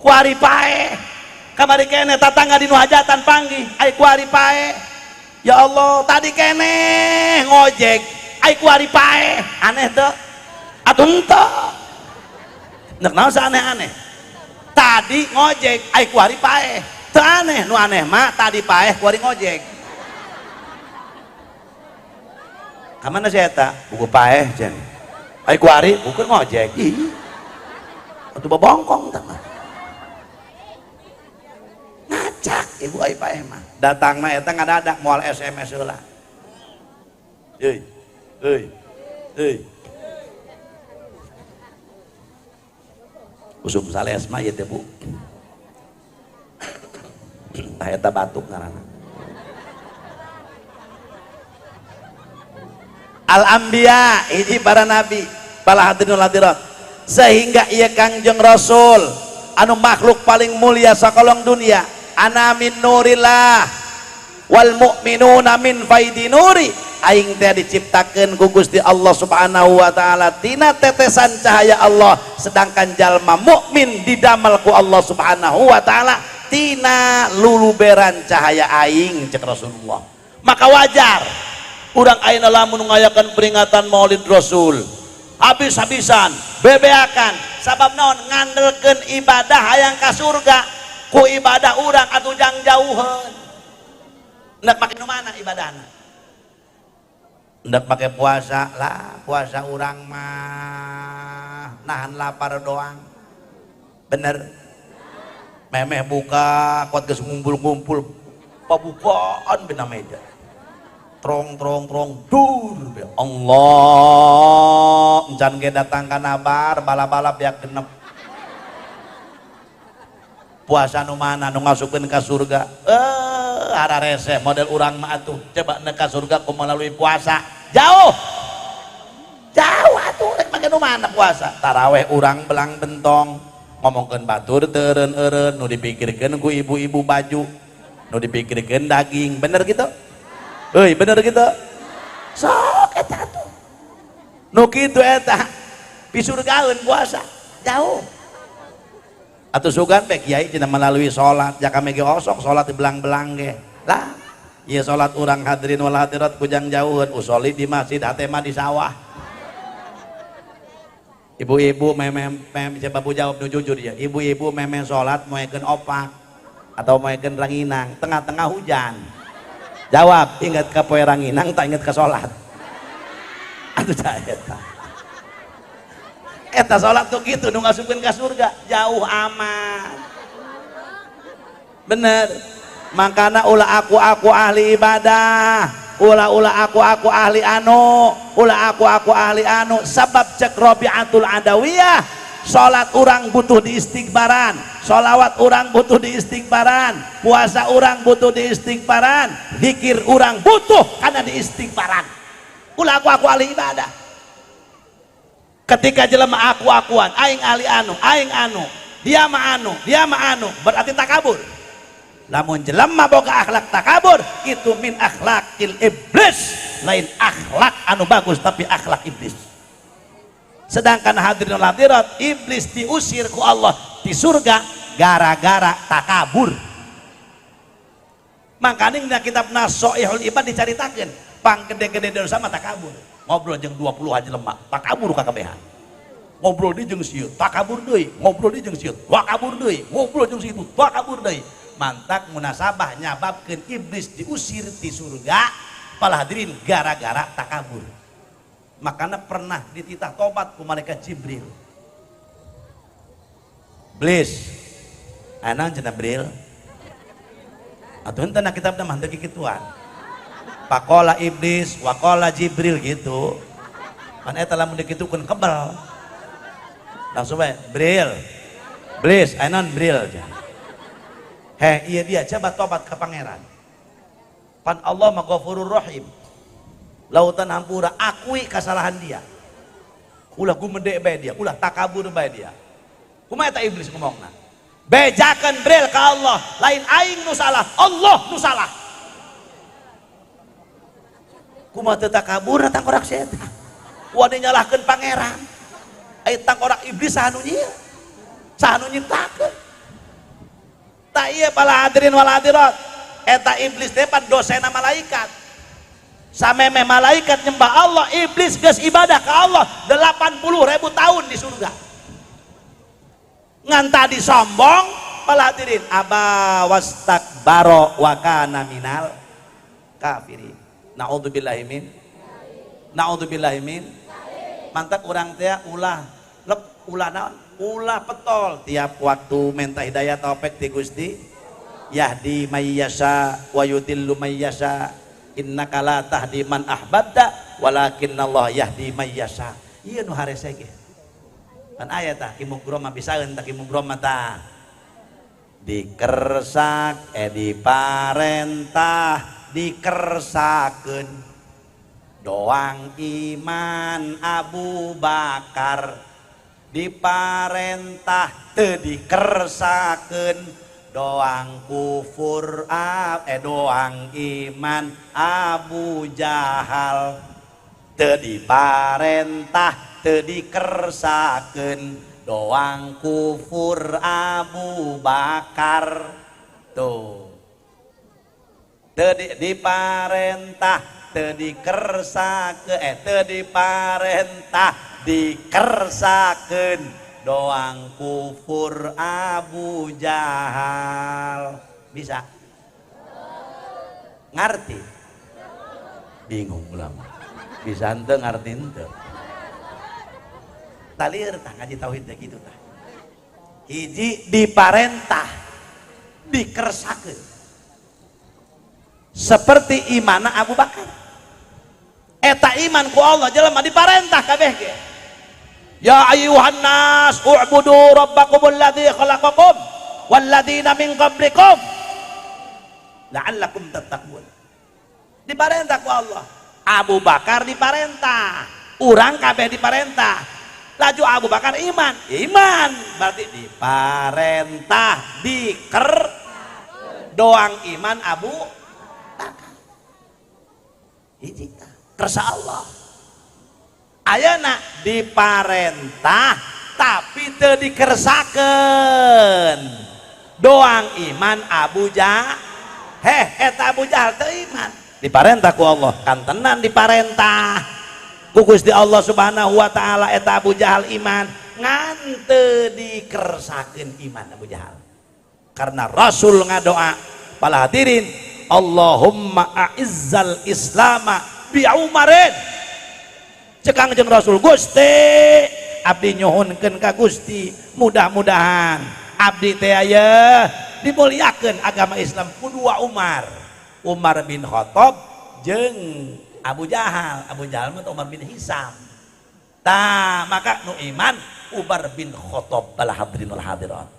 Kuari paeh. Kamari keneh tatangga di nu hajatan panggih ai kuari paeh. Ya Allah tadi keneh ngojek ai kuari paeh. Aneh teu? Atuh henteu. Nek naon saaneh-aneh. Tadi ngojek ai kuari paeh. Teu aneh, nu aneh mah tadi paeh kuari ngojek. Ka mana si eta? Buku paeh cenah. Ai kuari buku ngojek. Ih. Atuh babongkong tah mah. Ngacak ibu ai paeh mah. Datangna eta ngadadak moal SMS heula. Euy. Euy. Euy. Usum sales mah ieu teh Bu. Tah eta batuk ngaranna. Al-anbiya hiji para nabi, para hadirin hadirat. Sehingga ieu Kangjeng Rasul anu makhluk paling mulia sakolong dunia, ana min nurillah wal mu'minuna min faidi nuri. Aing teh diciptakeun ku Gusti Allah Subhanahu wa taala tina tetesan cahaya Allah, sedangkan jalma mukmin didamel ku Allah Subhanahu wa taala tina luluberan cahaya aing cek Rasulullah. Maka wajar urang ayeuna lamun ngayakeun peringatan Maulid Rasul habis-habisan bebeakan sabab naon ngandelkeun ibadah hayang ka surga ku ibadah urang atuh jang jauheun. Nek make nu mana ibadahna? Hendak pakai puasa lah, puasa urang mah nahan lapar doang. Bener. Memeh buka kuat geus ngumpul-ngumpul pabukaan bina meja. Trong trong trong dur. Allah encan ge datang kana bar bala-bala biak genep. Puasa nu mana nu ngasupkeun ka surga? Hararese model urang mah atuh. Coba nek ka surga ku melalui puasa. Jauh. Jauh atuh rek make nu mana puasa? Taraweh urang belang bentong, ngomongkeun batur teu eureun-eureun, nu dipikirkeun ku ibu-ibu baju, nu dipikirkeun daging. Bener gitu? Euy, bener gitu? Sok eta atuh. Nu kitu eta pisurgaeun puasa. Jauh. Atuh sugan bae kiai cenah melalui salat, jaka mege osok salat dibelang-belang ge. Lah, ieu salat urang hadirin wal hadirat kujang jauheun, usoli di masjid, hate mah di sawah. Ibu-ibu memeh coba bu jawab nu jujur ya. Ibu-ibu memeh salat moekeun opak atau moekeun ranginang, tengah-tengah hujan. Jawab, ingat ka poe ranginang tak ingat ka salat. Atuh cah eta. Eta salat tuh gitu nu ngasupkeun ka surga, jauh amat. Bener. Makana ulah aku ahli ibadah, ulah aku ahli anu, ulah aku ahli anu, sabab cek Rabi'atul Adawiyah, salat urang butuh diistighbaran, sholawat urang butuh diistighbaran, puasa urang butuh diistighbaran, zikir urang butuh karena diistighbaran. Ulah aku ahli ibadah. Ketika jelema aku-akuan, aing ahli anu, aing anu, dia mah anu, dia mah anu, berarti takabur. Lamun jelema boga akhlak takabur, itu min akhlakil iblis, lain akhlak anu bagus tapi akhlak iblis. Sedangkan hadirin hadirat, iblis diusir ku Allah di surga gara-gara takabur. Makanya dina kitab Nasoihul Ibad dicaritakeun, pang gede-gede dosa mah takabur. Ngobrol jeung 20 aja lemak, takabur kakabehan. Ngobrol di jeung sieu, takabur deui, ngobrol di jeung sieu, takabur deui, ngobrol jeung situ, takabur deui. Mantak munasabah nyababkeun iblis diusir di surga, pala hadirin gara-gara takabur. Makanya pernah dititah tobat ku malaikat Jibril. Blis, anang cenah Bril. Atuh henteu na kitabna mah teu kikituan. Pakola iblis, wakola Jibril gitu. Pan eta lamun dikitukeun kebel. Langsung bae, Bril. Blis, ayeuna Bril. Heh, iya dia coba tobat ke pangeran. Pan Allah mah Ghafurur Rahim. Lautan hampura, akui kesalahan dia. Ulah gumedek bae dia, ulah takabur bae dia. Kumaha eta iblis ngomongna? Bejakeun Bril ka Allah, lain aing nu salah, Allah nu salah. Kumaha teu takabur tangkorak si eta? Wani nyalahkeun pangeran. Ai tangkorak iblis saha nu nyieun? Saha nu nyiptakeun? Tak iya pala hadirin wal hadirat. Eta iblis teh pan dosena malaikat. Samemeh malaikat nyembah Allah, iblis geus ibadah ka Allah 80.000 tahun di surga. Ngan tadi sombong, pala hadirin, aba wastakbaro wa kana minal kafirin. Naudzubillahi min. Naudzubillahi min. Mantap urang teh ulah lep ulah naon? Ulah petol tiap waktu minta hidayah taufik ti Gusti. Yahdi mayyasha wa yudillu mayyasha. Innaka la tahdi man ahbabta walakinnallaha yahdi mayyasha. Ieu nu harese ge. Pan aya tah ki mugrom mah bisaeun tah ki mugrom mah tah. Dikersak diparentah dikersakeun. Doang iman Abu Bakar diparentah teu dikersakeun. Doang kufur doang iman Abu Jahal teu diparentah teu dikersakeun. Doang kufur Abu Bakar tuh teu diparentah teu dikersakeun teu diparentah dikersakeun. Doang kufur Abu Jahal. Bisa ngerti? Bingung ulama. Bisa ente ngerti ente. Talir tah ngaji tauhid teh kitu tah. Hiji diparentah dikersakeun. Seperti imana Abu Bakar. Eta iman ku Allah jelema diparentah kabeh ge. Ya ayyuhan nas u'budu rabbakumul ladzi khalaqakum walladzina min qablikum la'allakum tattaqun. Diparentah ku Allah. Abu Bakar diparentah, urang kabeh diparentah. Laju Abu Bakar iman, iman berarti diparentah diker doang iman Abu Bakar. Hiji kersa Allah. Ayeuna diparentah tapi teu dikersakeun. Doang iman Abu Jahal. Heh eta Abu Jahal teu iman. Diparentah ku Allah, kantenan diparentah. Ku Gusti Allah Subhanahu wa taala eta Abu Jahal iman, ngan teu dikersakeun iman Abu Jahal. Karena Rasul ngadoa, para hadirin, Allahumma a'izzal islama bi Umarin. Cek Kangjeng Rasul, Gusti abdi nyuhunkeun ka Gusti, mudah-mudahan abdi teh aya dimuliakeun agama Islam ku dua Umar. Umar bin Khattab jeung Abu Jahal. Abu Jahal mah Umar bin Hisam. Tah maka nu iman Umar bin Khattab bala hadirin wal hadirat.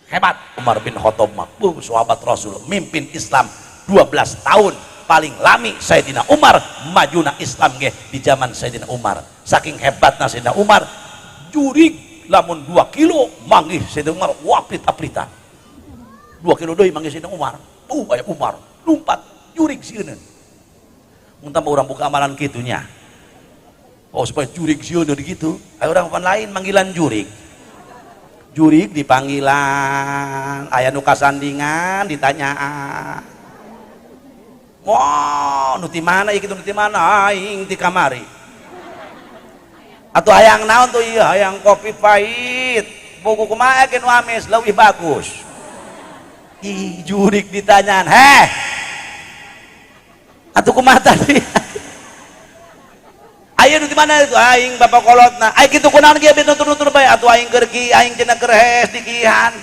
Hebat Umar bin Khattab mah, sahabat Rasul, mimpin Islam 12 tahun. Paling lami Sayyidina Umar majuna Islam ge di zaman Sayyidina Umar. Saking hebatna Sayyidina Umar, jurig lamun 2 kilo manggih Sayyidina Umar waplit-aplitan. 2 kilo deui manggih Sayyidina Umar. Aya Umar lumpat jurig sieun. Mun tambah urang buka amalan kitunya. Oh supaya jurig sieun gitu. Aya urang pan lain manggilan jurig. Jurig dipanggilan, aya nu kasandingan ditanyaan. Wah, nu ti mana ieu kitu, nu ti mana aing ti kamari. Atuh hayang naon tuh ieu, hayang kopi pahit. Buku kumaha ge nu amis leuwih bagus. Ih, jurig ditanyaan, "Heh. Atuh kumaha tadi?" Ayo nu di mana itu aing bapak kolotna. Ai kitu kunaon ge nutur-nutur bae atuh aing keur ki, aing cenah keur hees dikihan.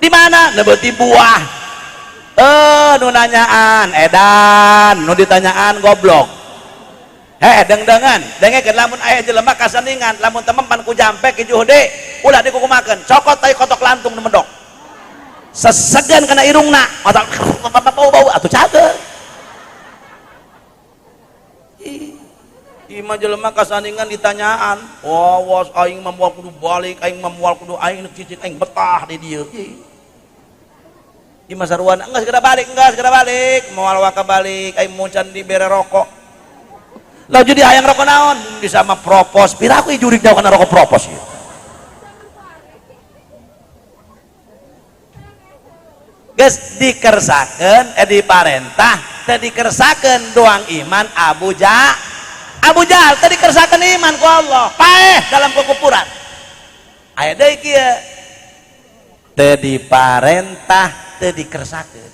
Di mana? Neubeut di buah. Nu nanyaan edan, nu ditanyaan goblok. Heh, dengdengan, dengekeun lamun aya jelema kasaningan, lamun temempan ku jampe ki juhde, ulah dikukumakeun, cokot tai kotok lantung nu mendok. Sesegan kana irungna, mata bau-bau atuh cager. Ih, mah jelema kasaningan ditanyaan, wah was aing mah moal kudu balik, aing mah moal kudu aing cicing aing betah di dieu. Di masa ruan enggak segera balik, enggak segera balik, moal waka balik, aing mucan dibere rokok. Lah jadi hayang rokok naon? Bisa mah propos, piraku jurik jauh kana rokok propos ieu. Geus dikersakeun diparentah teu dikersakeun doang iman Abu Jahal teu dikersakeun iman ku Allah, paeh dalam kekufuran. Aya deui kieu. Teu diparentah teu dikersakeun.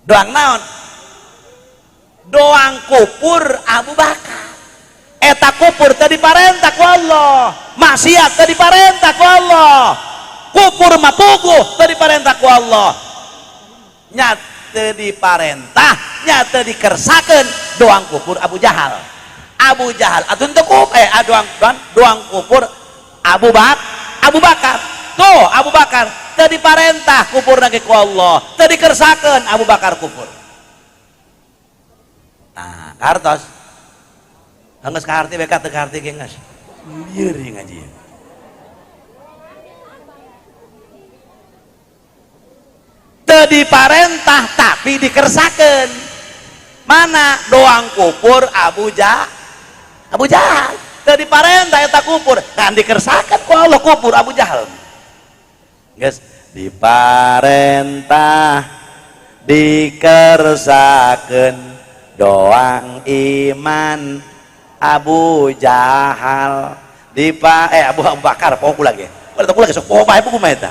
Doang naon? Doang kupur Abu Bakar. Eta kupur teu diparentah ku Allah, maksiat teu diparentah ku Allah, kupur mah puguh teu diparentah ku Allah. Nya teu diparentah, nya teu dikersakeun doang kupur Abu Jahal. Abu Jahal atuh teu doang kupur Abu Bakar. Tuh Abu Bakar teu diparentah kupurna ge ku Allah, teu dikersakeun Abu Bakar kupur. Nah, kartos. Geus kaharti beka teu kaharti ge geus. Lieur ieu ngaji. Teu diparentah tapi dikersakeun. Mana doang kupur Abu Jahal. Teu diparentah eta kupur, kan dikersakeun ku Allah kupur Abu Jahal. Geus diparentah dikersakeun doang iman Abu Jahal Abu Bakar poho lagi. Poho lagi sok poho bae buku mah eta.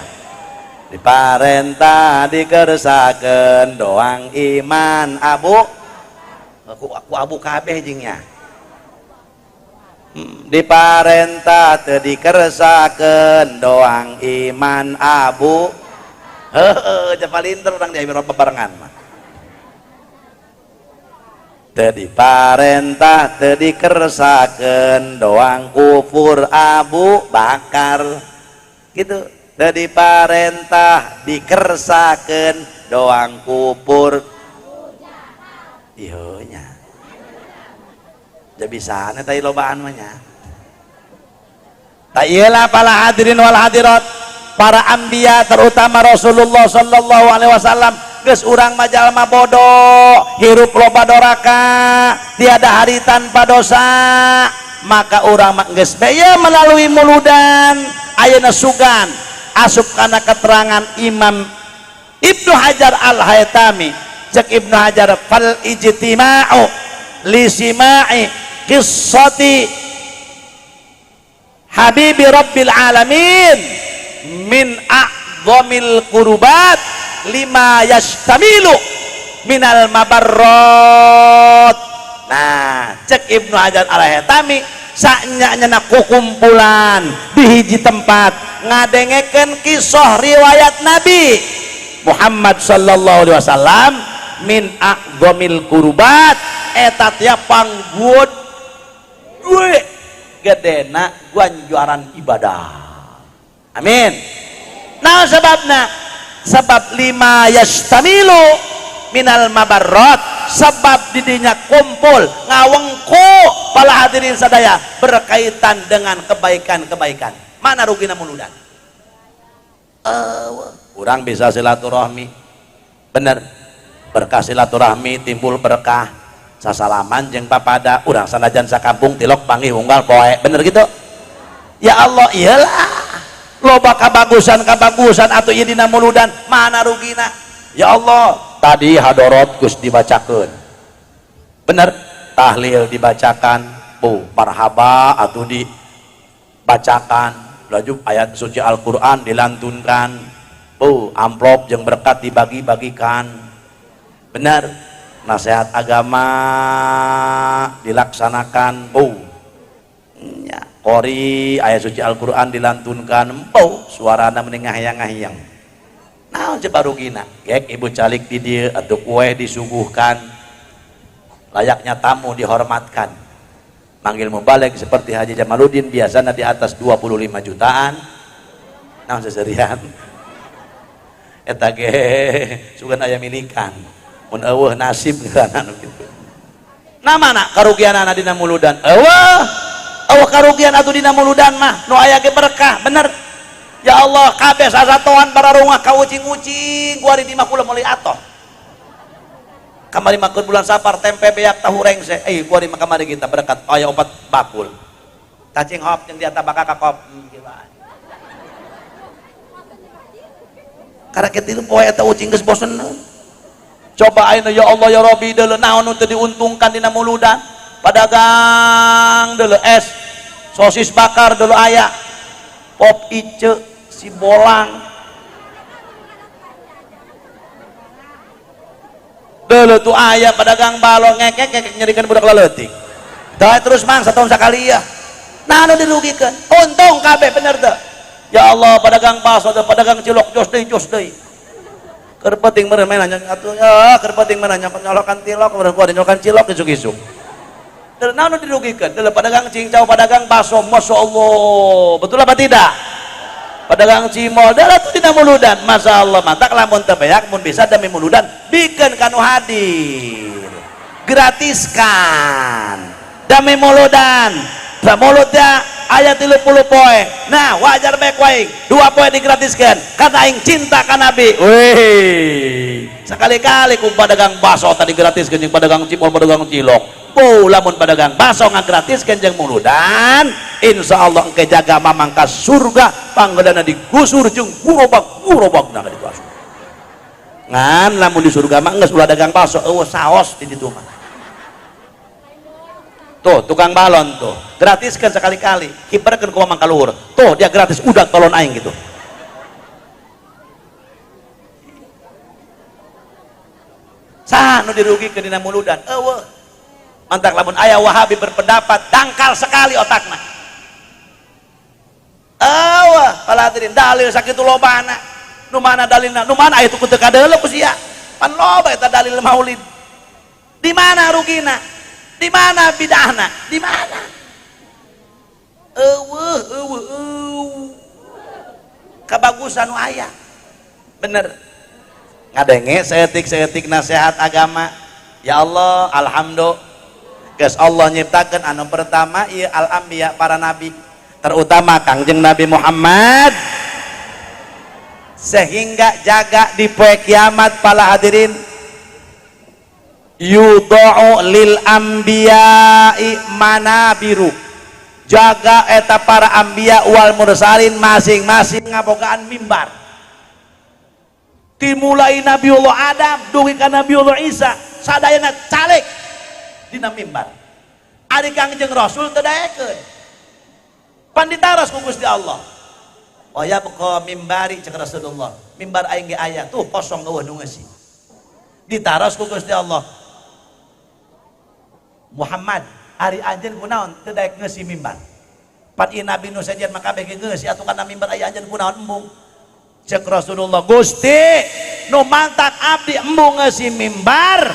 Diparentah dikersakeun doang iman Abu aku Abu kabeh jingnya. Diparentah teu dikersakeun doang iman Abu. Heuh, japalinter urang di barengan mah. Teu diparentah teu dikersakeun doang kufur Abu Bakar. Gitu. Teu diparentah dikersakeun doang kufur. Ieu nya. Jadi bisana tadi lobaan mah nya. Ta ieu para hadirin wal hadirat, para anbiya terutama Rasulullah sallallahu alaihi wasallam. Geus urang mah jalma bodoh, hirup loba doraka, tiada hari tanpa dosa, maka urang mah geus beye melalui muludan ayeuna sugan asup kana keterangan Imam Ibnu Hajar Al-Haytami. Cek Ibnu Hajar fal ijtima'u li sima'i qissati habibi rabbil alamin min a'zamil qurubat lima yastamilu minal mabarrot. Nah, cek Ibnu Hajar Al-Haytami saknya-nyana kukumpulan di hiji tempat ngadengekeun kisah riwayat Nabi Muhammad sallallahu alaihi wasallam min a'zamil qurubat eta teh pangguod we gedena ganjaran ibadah. Amin. Nah sebabna sebab lima yastamilu minal mabarrot, sebab didinya kumpul ngawengku para hadirin sadaya berkaitan dengan kebaikan-kebaikan. Mana rugina muludan? Urang bisa silaturahmi, bener, berkah silaturahmi timbul berkah, sasalaman jeung papada urang sanajan sakampung tilok panggih unggal poe, bener gitu? Ya Allah, iyalah loba kabagusan-kabagusan atau ieu dina muludan, mana rugina? Ya Allah, tadi hadorot geus dibacakeun, bener, tahlil dibacakan, bu marhaba atau dibacakan, laju ayat suci Al-Qur'an dilantunkan, bu amplop jeung berkat dibagi-bagikan, bener, nasihat agama dilaksanakan, bu nya qori ayat suci Al-Qur'an dilantunkan, bu suarana mending ngahayang-ngahayang. Naon coba rugina? Gek ibu calik di dieu atuh kue disuguhkan. Layaknya tamu dihormatkan. Manggil mubalig seperti Haji Jamaluddin biasanya di atas 25 jutaan. Naon seserian. Eta ge sugan aya milikan. Mun eueuh nasib ngaranna nu kitu. Nah mana karugianana dina muludan? Eueuh. Eueuh karugian atuh dina muludan mah nu aya ge berkah, bener. Ya Allah, kabeh sasatoan bararungah ka ucing-ucing kuari di mah kula meuli atoh. Kamari mah bulan Safar tempe beak tahu rengse. Kuari mah kamari kita berkat aya opat bakul. Cacing hop jeung di atas bakal ka kop. Karek tilu poe eta ucing geus bosen. Coba ayeuna ya Allah ya Rabbi deuleu naon nu teu diuntungkan dina muludan. Padagang deuleu es, sosis bakar deuleu aya, pop ice, si bolang. Deuleu tuh aya pedagang balong ngekek-ngekek nyerikan budak leutik. Tah terus mang satahun sakali ya. Nah anu dirugikan. Untung kabeh bener teu. Ya Allah pedagang bakso teh pedagang cilok jos deui jos deui. Keur penting meureun main nanya atuh ya keur penting meureun nyolokan tilok meureun kuari nyolokan cilok isuk-isuk. Deuleu naon nu dirugikan? Deuleu pedagang cincau pedagang bakso masyaallah. Betul apa tidak? Pedagang cimol deuleu tuh dina muludan masyaallah mantak lamun teu beak mun bisa demi muludan bikeun ka nu hadir. Gratiskan demi muludan. Da mulutnya ayat 30 poe. Nah wajar baik wae 2 poe digratiskan karena aing cinta ka Nabi. Wih, sekali-kali ku pedagang bakso tadi gratiskan jeung pedagang cimol pedagang cilok. Oh, lamun pedagang bakso ngagratiskeun jeung muludan, insyaallah engke jaga mamang ka surga panggeudana digusur jeung gurobak-gurobakna ka ditu asup. Ngan lamun di surga mah geus ulah dagang bakso eueuh saos di ditu mah. Tuh tukang balon tuh gratiskan sekali-kali kibarkeun ku mamang ka luhur. Tuh dia gratis udah balon aing gitu. Saha nu dirugikeun dina muludan? Eueuh. Mantak lamun aya Wahabi berpendapat dangkal sekali otakna. Eueuh para hadirin dalil sakitu lobana. Nu mana dalilna? Nu mana aya tuh teu kadeuleu ku sia? Pan loba eta dalil maulid. Di mana rugina? Di mana bid'ahna? Di mana? Eueuh eueuh eueuh. Kabagusan nu aya. Bener. Ngadenge saeutik-saeutik nasihat agama. Ya Allah, alhamdulillah. Geus Allah nyiptakeun anu pertama ieu al-anbiya para nabi, terutama Kangjeng Nabi Muhammad. Sehingga jaga di poe kiamat para hadirin yudau lil anbiya'i manabiru. Jaga eta para anbiya wal mursalin masing-masing ngabogaan mimbar. Dimulai Nabiullah Adam dugi ka Nabiullah Isa sadayana calik dina mimbar. Ari Kangjeng Rasul teu daekeun. Pan ditaros ku Gusti Allah. Wa yabqa mimbari cek Rasulullah. Mimbar aing ge aya tuh kosong eueuh nu ngeusi. Ditaros ku Gusti Allah. Muhammad ari anjeun kunaon teu daek ngeusi mimbar. Pan ieu nabi nu sejen mah kabeh ge ngeusi atuh kana mimbar aya anjeun kunaon embung. Cek Rasulullah, Gusti nu mantak abdi embung ngeusi mimbar,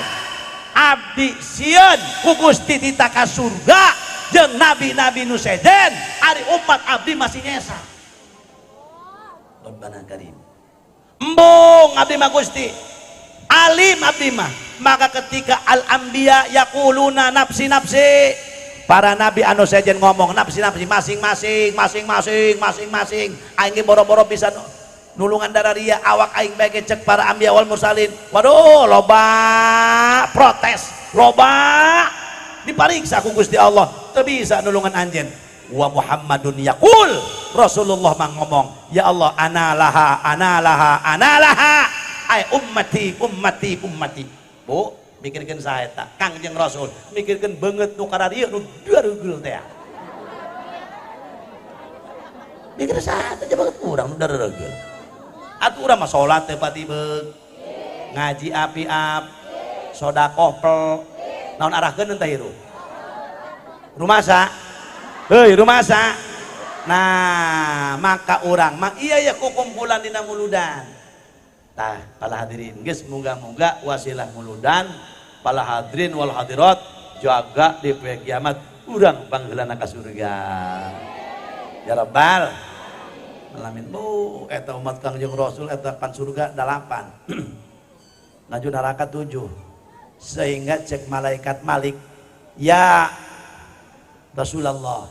abdi sieun ku Gusti tita ka surga jeung nabi-nabi nu sejen, ari umat abdi masih nyesa. Rabbana karim. Embung abdi mah Gusti. Alim abdi mah. Maka ketika al-anbiya yaquluna nafsi nafsi, para nabi anu sejen ngomong nafsi nafsi masing-masing masing-masing masing-masing aing ge boro-boro bisa nulungan dararia awak aing bae ge cek para anbiya wal mursalin. Waduh loba protes, loba dipariksa ku Gusti Allah teu bisa nulungan anjeun. Wa Muhammadun yaqul, Rasulullah mah ngomong, ya Allah ana laha ana laha ana laha ay ummati ummati ummati. Bu, mikirkeun saha eta? Kangjeng Rasul mikirkeun beungeut nu kararieu nu dareugel teh. Mikir saha teh banget urang nu dareugel. Atuh urang mah salat teh pati beug, ngaji api-ap, sedekah pel, naon arahkeun teh hirup. Rumasa? Heuy, rumasa. Nah, maka urang mah iya ya kukumpulan dina muludan. Tah, para hadirin, geus moga-moga wasilah muludan para hadirin wal hadirat jaga di poe kiamat urang pangheulana ka surga. Ya Rabbal alamin. Bu, eta umat Kangjeng Rasul eta pan surga 8. Laju neraka 7. Sehingga cek malaikat Malik, "Ya Rasulullah,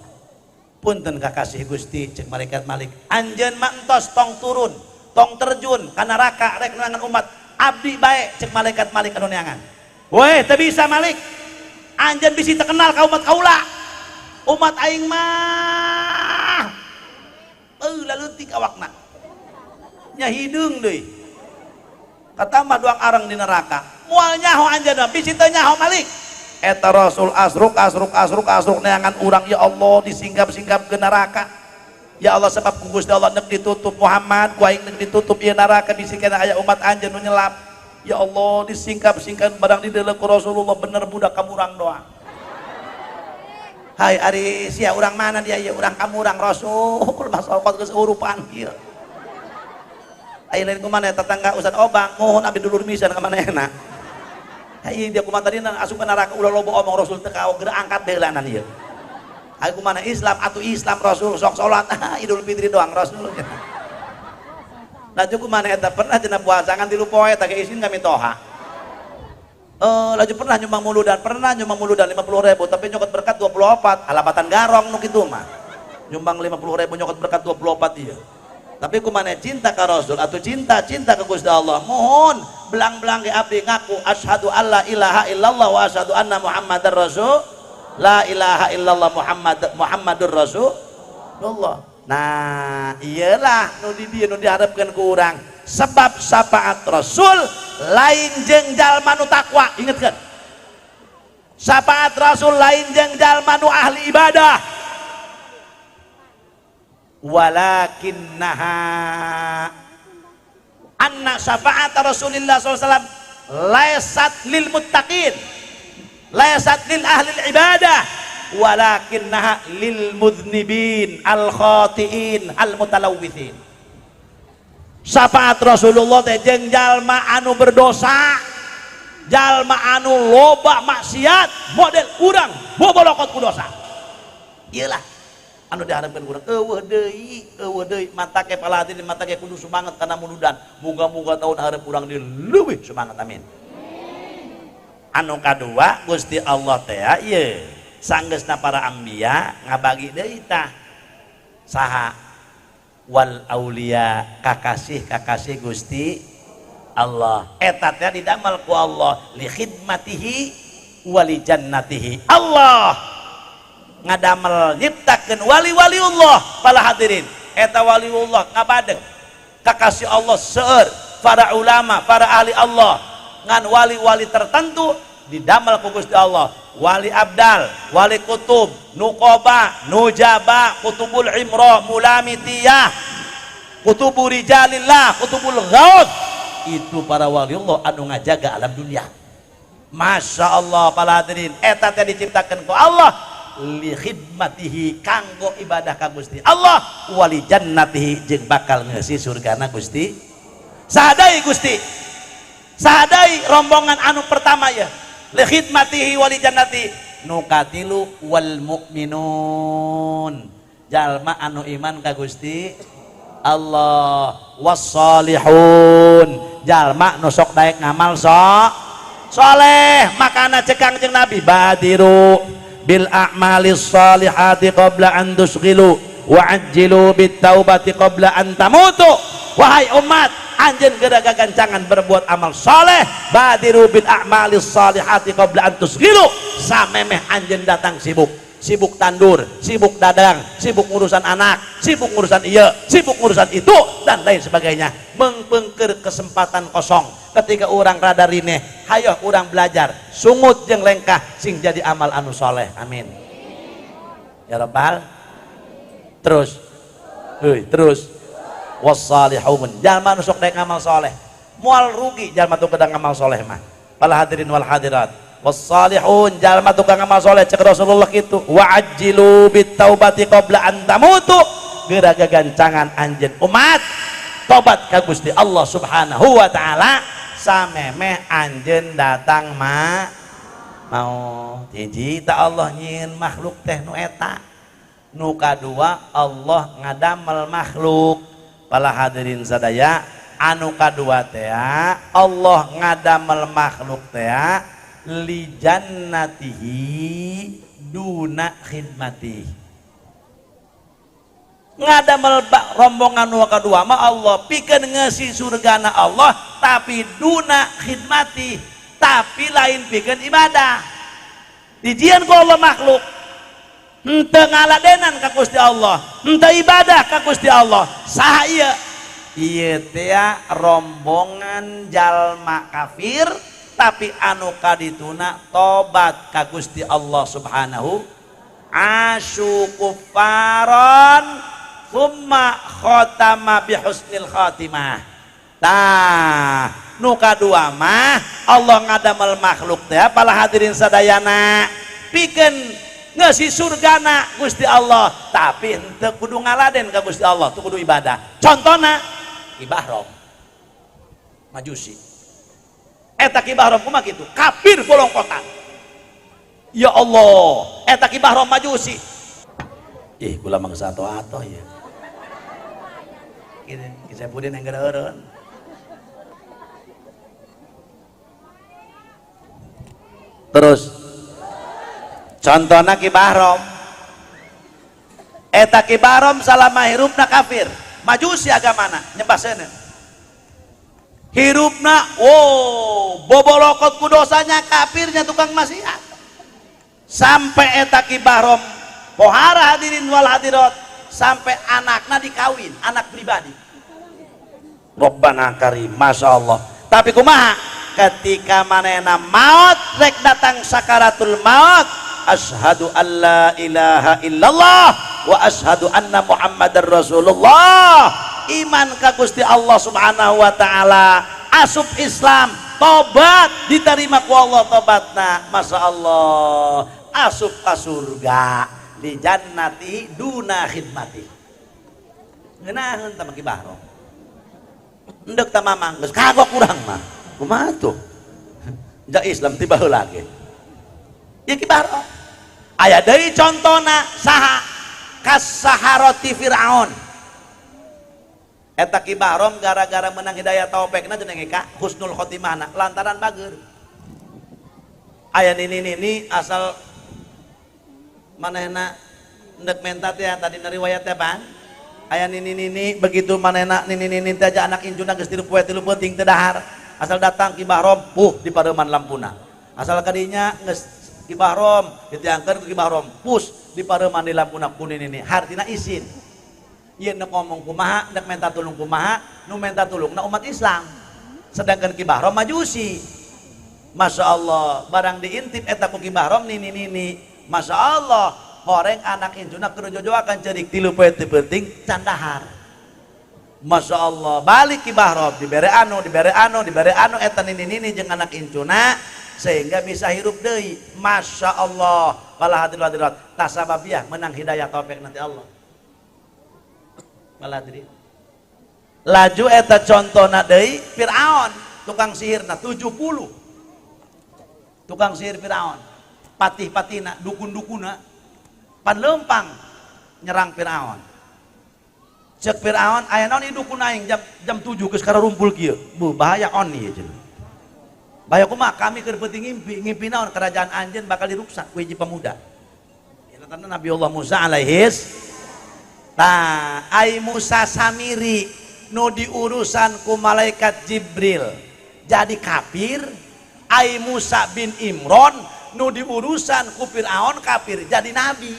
punten kakasih Gusti," cek malaikat Malik, "anjeun mah entos tong turun, tong terjun ka neraka rek neangan umat abdi bae," cek malaikat Malik anu neangan. "Weh, teu bisa Malik, anjeun bisi terkenal ka umat kaula, umat aing mah leutik awakna nya, hideung deui, katambah doang areng di neraka, moal nyaho anjeun mah, bisi teu nyaho Malik." Eta Rasul asruk asruk asruk asruk neangan urang, ya Allah, disingkap-singkap ke neraka. Ya Allah, sebab ku Gusti Allah nek ditutup, Muhammad, ku aing nek ditutup ieu neraka, bisi kena aya umat anjeun nu nyelap. Ya Allah, disingkap-singkap, barang dideuleu ku Rasulullah, bener budak kamurang doang. Hai ari sia urang mana dia? Ya urang kamurang, Rasul masokot geus urupan kieu. Ai lain kumaha tetangga Ustaz Obang, mohon abdi dulur misan ka manehna. Hai dia kumaha tadi asup ke neraka, ulah loba omong, Rasul teu kaog, geura angkat deulanan ieu. Aku mana Islam atau Islam Rasul sok salat Idul Fitri doang Rasul. Nah, cukup mana eta pernah cenah puasa ngan 3 poe tah izin kami toha. Laju pernah nyumbang muludan, pernah nyumbang muludan 50 ribu tapi nyokot berkat 24, alabatan garong nu kitu mah. Nyumbang 50 ribu nyokot berkat 24 iya. Tapi kumana cinta ka Rasul atau cinta cinta ke Gusti Allah, mohon belang-belang ke abdi ngaku asyhadu alla ilaha illallah wa asyhadu anna Muhammadar Rasul, la ilaha illallah Muhammad Muhammadur Rasulullah. Nah, iyalah nu di dieu nu diharapkeun ku urang, sebab syafaat Rasul lain jeung jalma nu takwa. Ingetkeun, syafaat Rasul lain jeung jalma nu ahli ibadah, walakinnaha anna syafaat Rasulillah SAW laisat lil muttaqin, laisat lil ahli ibadah, walakinnaha lil mudznibin al khatiin al mutalawwithin. Syafaat Rasulullah teh jeung jalma anu berdosa, jalma anu loba maksiat, model urang bobolokot ku dosa. Iyalah anu diharapkan urang, eueuh deui, eueuh deui. Mata ke palatin mata ke kudu semangat kana muludan. Muga-muga tahun hareup urang di leuwih semangat, amin. Anu kadua, Gusti Allah teh ieu sanggeusna para anbiya ngabagi deui tah saha? Wal aulia, kakasih kakasih Gusti Allah. Eta teh didamel ku Allah li khidmatihi wa li jannatihi. Allah ngadamel nyiptakeun wali-wali Allah. Para hadirin, eta waliullah ngabadeg kakasih Allah seueur, para ulama, para ahli Allah, ngan wali-wali tertentu didamel ku Gusti Allah, wali abdal, wali kutub, nukoba, nujaba, kutubul imro, mulamitiyah, kutubu rijalillah, kutubul ghaud. Itu para wali Allah anu ngajaga alam dunia. Masya Allah, para hadirin, eta teh diciptakan ku Allah li khidmatihi, kanggo ibadah ka Gusti Allah, wali jannatihi, jeung bakal ngeusi surgana Gusti. Sadai Gusti, sadai rombongan anu pertama ya li khidmatihi wali jannati. Nu katilu wal mukminun, jalma anu iman ka Gusti Allah, wassalihun, jalma nu sok daek ngamal sok soleh. Makana cek Kangjeng Nabi, badiru bil a'malis salihati qabla an tusghilu wa ajjilu bit taubati qabla an tamutu. Wahai umat, anjeun geura gagancangan berbuat amal soleh. Badiru bil a'malis salihati qabla an tusghilu, samemeh anjeun datang sibuk, sibuk tandur, sibuk dagang, sibuk ngurusan anak, sibuk ngurusan iya, sibuk ngurusan itu, dan lain sebagainya, mengpengker kesempatan kosong. Ketika orang rada rineh, hayo orang belajar sungut jeung lengkah sing jadi amal anu soleh, amin ya rabbal. Terus heuy, terus wassalihun, jalma nu sok daek ngamal soleh, moal rugi jalma tukang ngamal soleh mah. Para hadirin wal hadirat, wassalihun, jalma tukang ngamal soleh, cek Rasulullah kitu. Wa ajjilu bit taubati qabla an tamutu, geura gagancangan anjeun umat. Tobat ka Gusti Allah Subhanahu wa taala samemeh anjeun datang ma mau. Hiji ta Allah nyieun makhluk teh nu eta. Nu kadua Allah ngadamel makhluk. Para hadirin sadaya, anu kadua teh Allah ngadamel makhluk teh li jannatihi duna khidmati. Ngadamel rombongan nu kadua mah Allah pikeun ngeusi surgana Allah tapi duna khidmati, tapi lain pikeun ibadah. Dijieun ku Allah makhluk henteu ngaladenan ka Gusti Allah, henteu ibadah ka Gusti Allah. Saha ieu? Ieu teh rombongan jalma kafir tapi anu kadituna tobat ka Gusti Allah Subhanahu. Asyu kufaron summa khatama bihusnil khatimah. Tah nu kadua mah Allah ngadamel makhluk teh para hadirin sadayana pikeun ngeusi surgana Gusti Allah tapi henteu kudu ngaladen ka Gusti Allah, teu kudu ibadah. Contona Ki Bahrom Majusi. Eta Ki Bahrom kumaha kitu? Kafir bolongkotan. Ya Allah, eta Ki Bahrom Majusi. Ih, kula mangsa atoh-atoh ya. Kitu Ki Saipudin yang gereureun. Terus contohna Ki Bahrom. Eta Ki Bahrom salama hirupna kafir, Majusi agamana, nyembah seuneu. Hirupna wow, bobolokot ku dosanya, kafirnya tukang maksiat. Sampai eta Ki Bahrom pohara hadirin wal hadirat, sampai anakna dikawin, anak pribadi. Rabbana karim, Masya Allah. Tapi kumaha? Ketika manehna maut rek datang sakaratul maut, asyhadu alla ilaha illallah wa asyhadu anna muhammadar rasulullah. Iman ka Gusti Allah Subhanahu wa taala, asup Islam, tobat diterima ku Allah tobatna, Masya Allah, asup ka surga di jannati duna khidmati. Ngeunaheun tah Ki Bahrom. Endek ta mamang geus kagok urang mah. Kumaha tuh? Ja Islam ti baheula ge. Ya Ki Bahrom. Aya deui contona saha? Kasaharati Firaun. Eta Ki Bahrom gara-gara menang hidayah taufekna cenah ka husnul khotimahna lantaran bager. Aya nini-nini asal manehna endek menta teh tadi riwayat teh pan. Aya nini-nini begitu manehna nini-nini teh aja anak incuna geus 3 poe 3 peuting teu dahar. Asal datang Ki Bahrom puh di pareuman lampuna. Asal kadinya geus Ki Bahrom ditiangkeun ku Ki Bahrom pus di pareuman di lampuna ku nini-nini. Hartina isin. Ieu nek ngomong kumaha, nek menta tulung kumaha, nu menta tulungna umat Islam. Sedangkan Ki Bahrom Majusi. Masya Allah, barang diintip eta ku Ki Bahrom nini-nini. Masya Allah, horeng anak incuna keur jojoakan ceurik 3 poe teu penting can dahar. Masya Allah, balik Ki Bahrom dibere anu, dibere anu, dibere anu eta nini-nini jeung anak incuna sehingga bisa hirup deui. Masya Allah, bala hadirin hadirat, tasababiah menang hidayah taufik nanti Allah. Bala hadirin. Laju eta contona deui Firaun, tukang sihirna 70. Tukang sihir Firaun, patih-patina, dukun-dukuna pan lempang nyerang Firaun. Cek Firaun, aya naon ieu dukun aing jam 7 geus karumpul kieu. Bu, bahaya on ieu cenah. Bahaya kumaha kami keur peuting ngimpi, ngimpi naon kerajaan anjeun bakal diruksak ku hiji pemuda. Ya tanda Nabi Allah Musa alaihis. Tah, ai Musa Samiri nu diurusan ku malaikat Jibril jadi kafir, ai Musa bin Imron nu diurusan ku Firaun kafir jadi nabi.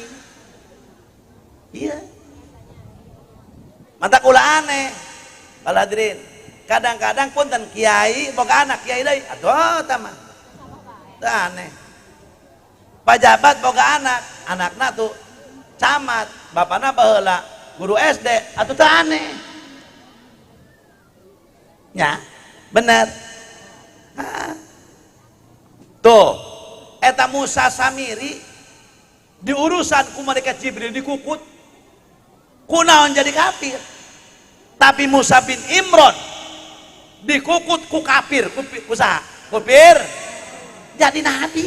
Iya. Mantak ulah aneh. Bala hadirin, kadang-kadang punten kiai boga anak kiai deui atuh tah mah. Teu aneh. Pajabat boga anak, anakna tuh camat, bapana baheula guru SD atuh teu aneh. Ya, bener. Hah. Tuh, eta Musa Samiri diurusan ku malaikat Jibril dikukut. Kunaon jadi kafir? Tapi Musa bin Imron dikukut ku kafir, ku saha? Kufir jadi nabi.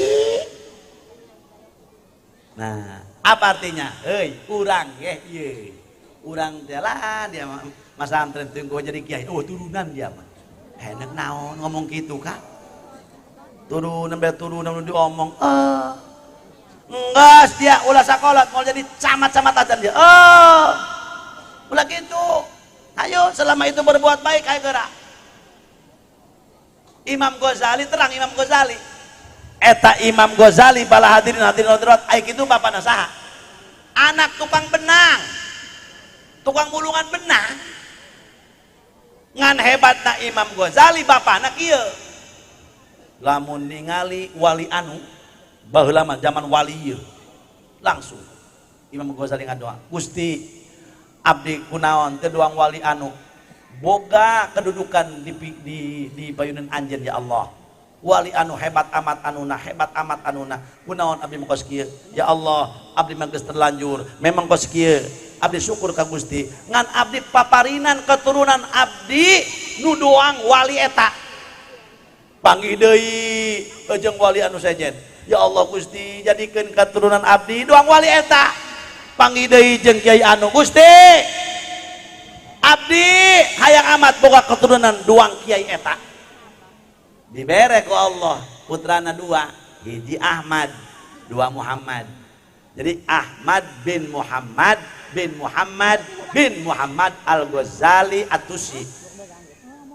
Nah, apa artinya? Hei, urang ye ye. Urang teh lah dia mas antren tunggu jadi kiai. Oh, turunan dia mah. Enak naon ngomong gitu kak? Turunan be turunan diomong. Eh. Enggak, dia ulah sekolah mau jadi camat-camat aja dia. Oh. Ulah gitu. Ayo selama itu berbuat baik ayo gerak. Imam Ghazali terang Imam Ghazali. Eta Imam Ghazali bala hadirin hadirin hadirat ai kitu bapana saha? Anak tukang benang. Tukang mulungan benang. Ngan hebatna Imam Ghazali bapana kieu. Lamun ningali wali anu baheula mah zaman wali ieu. Langsung Imam Ghazali ngadoa, "Gusti, abdi kunaon teu doang wali anu boga kedudukan di payunan anjeun ya Allah. Wali anu hebat amat anuna, hebat amat anuna. Kunaon abdi mah kos kieu? Ya Allah, abdi mah geus terlanjur, memang kos kieu. Abdi syukur ka Gusti. Ngan abdi paparinan keturunan abdi nu doang wali eta. Panggih deui jeung wali anu sejen. Ya Allah Gusti, jadikeun keturunan abdi doang wali eta. Panggih deui jeung kiai anu Gusti. Abdi hayang amat boga keturunan doang kiai eta." Dibere ku Allah putrana dua, hiji Ahmad, dua Muhammad. Jadi Ahmad bin Muhammad bin Muhammad bin Muhammad Al-Ghazali At-Tusi.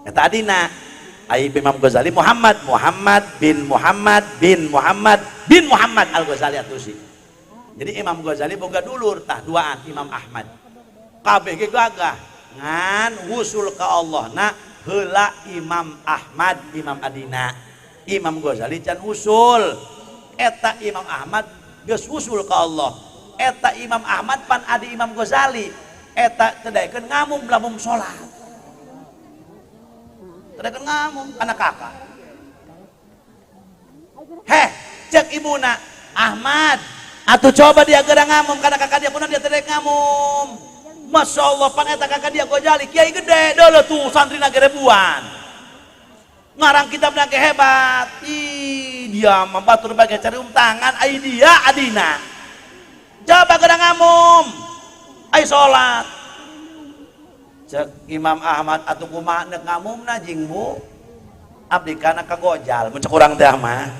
Eta adina ai Imam Ghazali Muhammad Muhammad bin Muhammad bin Muhammad bin Muhammad Al-Ghazali At-Tusi. Jadi Imam Ghazali boga dulur tah duaan Imam Ahmad. Kabeh ge gagah ngan wusul ka Allah na heula Imam Ahmad Imam Adina. Imam Ghazali can usul. Eta Imam Ahmad geus usul ka Allah. Eta Imam Ahmad pan adi Imam Ghazali. Eta teu daekeun ngamum lamun salat. Teu daekeun ngamum anak kakak. Heh, cek ibuna Ahmad, atuh coba dia geura ngamum kana kakak dia kunaon dia teu daek ngamum. Masya Allah pan eta kakak dia Ghazali kiai gede deuleu tuh santrina ribuan. Ngarang kitab ge hebat. Ih, dia mah batur bagai cari tangan ai dia adina. Coba geura ngamum. Ai salat. Cek Imam Ahmad atuh kumaha neuk ngamumna jing bu? Abdi kana kagojal mun cek urang teh mah.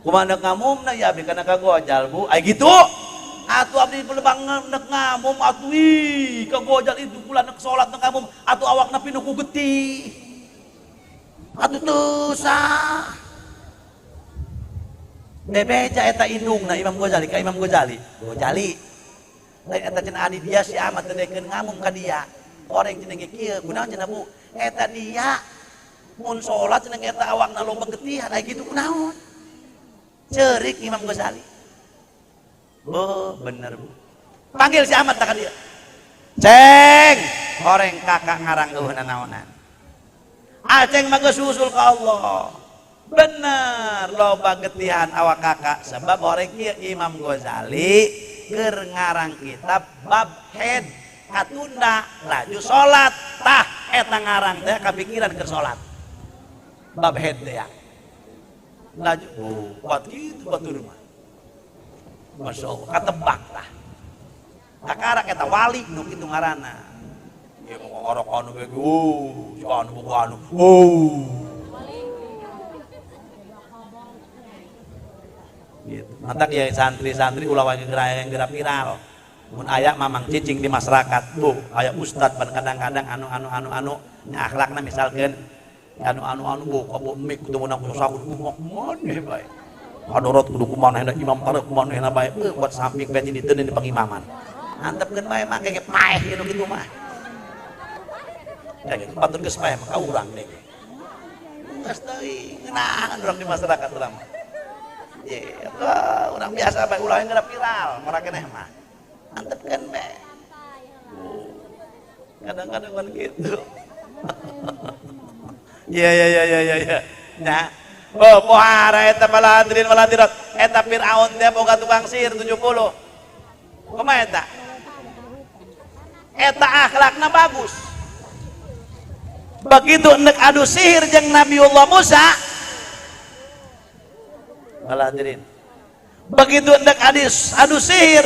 Kumaha neuk ngamumna ya abdi kana kagojal bu? Ai gitu. Atuh abdi lebang nek ngamum atuh ih kagojal itu pula nek salat nek ngamum atuh awakna pinuh ku getih. Atuh teu sah. Bebeja eta indungna Imam Ghazali ka Imam Ghazali. Ghazali. Lain eta cenah adi dia si Ahmad teu daekeun ngamum ka dia. Koreng cenah ge kieu, kunaon cenah bu? Eta dia mun salat cenah eta awakna loba getihan aya kitu kunaon? Ceurik Imam Ghazali. Oh, bener bu. Panggil si Ahmad tak dia. Ceng, horeng kakak ngarang eueuh naonan. Aceng mah geus usul ka Allah. Bener loba getihan awak kakak sebab horeng kieu Imam Ghazali keur ngarang kitab bab head katunda laju salat tah eta ngarang teh kapikiran keur salat. Bab head teh ya. Laju oh, kuat kitu batur mah. Masya Allah, katebak lah. Kakarak eta wali nu kitu ngaranna. Ieu mah ngorok anu ge, oh, si anu boga anu. Oh. Gitu. Mantak ya santri-santri ulah wae geura viral. Mun aya mamang cicing di masyarakat, bu, aya ustad pan kadang-kadang anu anu anu anu nya akhlakna misalkeun anu anu anu bu, kabu mik kudu meunang ku sakur kumaha maneh bae. Hadorot kudu kumaha manehna imam tarek kumaha manehna bae. Buat samping bae di teu di pangimaman. Antepkeun bae mah ge paeh ieu nu kitu mah. Ya batur geus paeh mah ka urang deui. Geus teuing ngeunahan urang di masyarakat urang mah. Ye, urang biasa bae ulah geura viral, ngora keneh mah. Antepkeun bae. Kadang-kadang kan gitu. Iya iya iya iya iya. Nya. Oh, pohara eta bala hadirin wal hadirat. Eta Firaun teh boga tukang sihir 70. Kumaha eta? Eta akhlakna bagus. Begitu nek adu sihir jeung Nabiullah Musa, bala hadirin. Begitu nek adu sihir,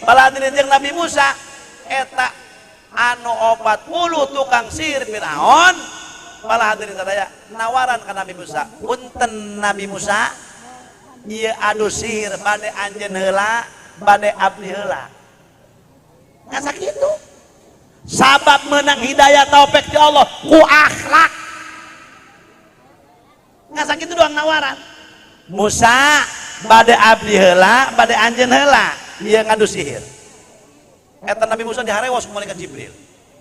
bala hadirin, jeung Nabi Musa, eta anu 40 tukang sihir Firaun, bala hadirin sadaya, nawaran ka Nabi Musa, "Punten Nabi Musa, ieu adu sihir bade anjeun heula, bade abdi heula?" Ngan sakitu. Sabab menang hidayah taufik ti Allah ku akhlak. Ngan sakitu doang nawaran. "Musa, bade abdi heula, bade anjeun heula ieu ngadu sihir?" Eta Nabi Musa diharewos ku malaikat Jibril.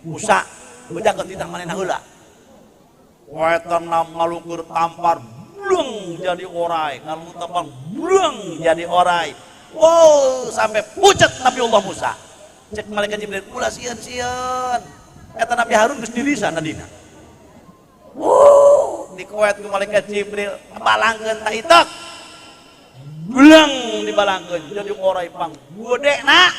"Musa, bejakeun titah manehna heula." Eta ngalukur tampar, bleng, jadi orai, ngalukur tampar, bleng, jadi orai. Wow, sampai pucat Nabi Allah Musa. Cek malaikat Jibril, "Ulah sieun-sieun. Eta Nabi Harun geus dirisan nadina." Wow, dikuet ku malaikat Jibril, balangkeun ta itek. Bleng, dibalangkeun jadi orai pang gede na.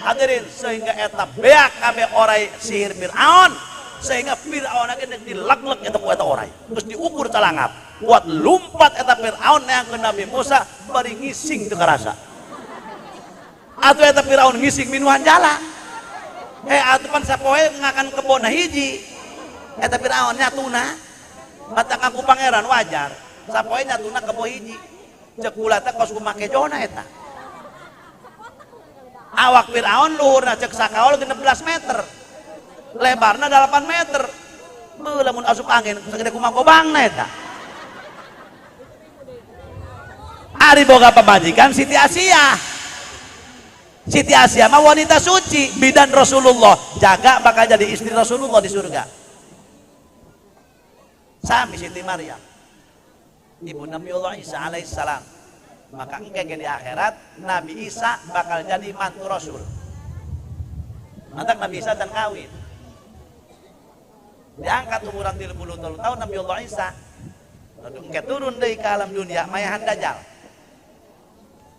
Hadirin, sehingga eta beak kabeh orai sihir Fir'aun, sehingga Fir'aun lagi dileglek eta ku eta orai. Terus diukur calangap. Kuat lumpat eta Fir'aun neangkeun Nabi Musa bari ngising teu karasa. Atuh eta Fir'aun ngising minuhan jala. Eh, atuh pan sapoe ngakan kebon hiji. Eta Fir'aun nyatuna. Mata ngaku pangeran wajar. Sapoe nyatuna kebo hiji. Cek kula teh kos kumake jona eta. Awak Fir'aun luhurna cek sakaol 16 meter. Lebarna 8 meter. Beuh, lamun asup angin sagede kumaha gobangna eta. Ari boga pamajikan Siti Asia. Siti Asia mah wanita suci, bidan Rasulullah, jaga bakal jadi istri Rasulullah di surga. Sami Siti Maryam. Ibu Nabi Allah Isa alaihissalam. Maka engke di akhirat Nabi Isa bakal jadi mantu Rasul. Mantak Nabi Isa dan kawin. Diangkat umuran 33 tahun Nabi Allah Isa. Lalu engke turun deui ke alam dunia mayahan Dajjal.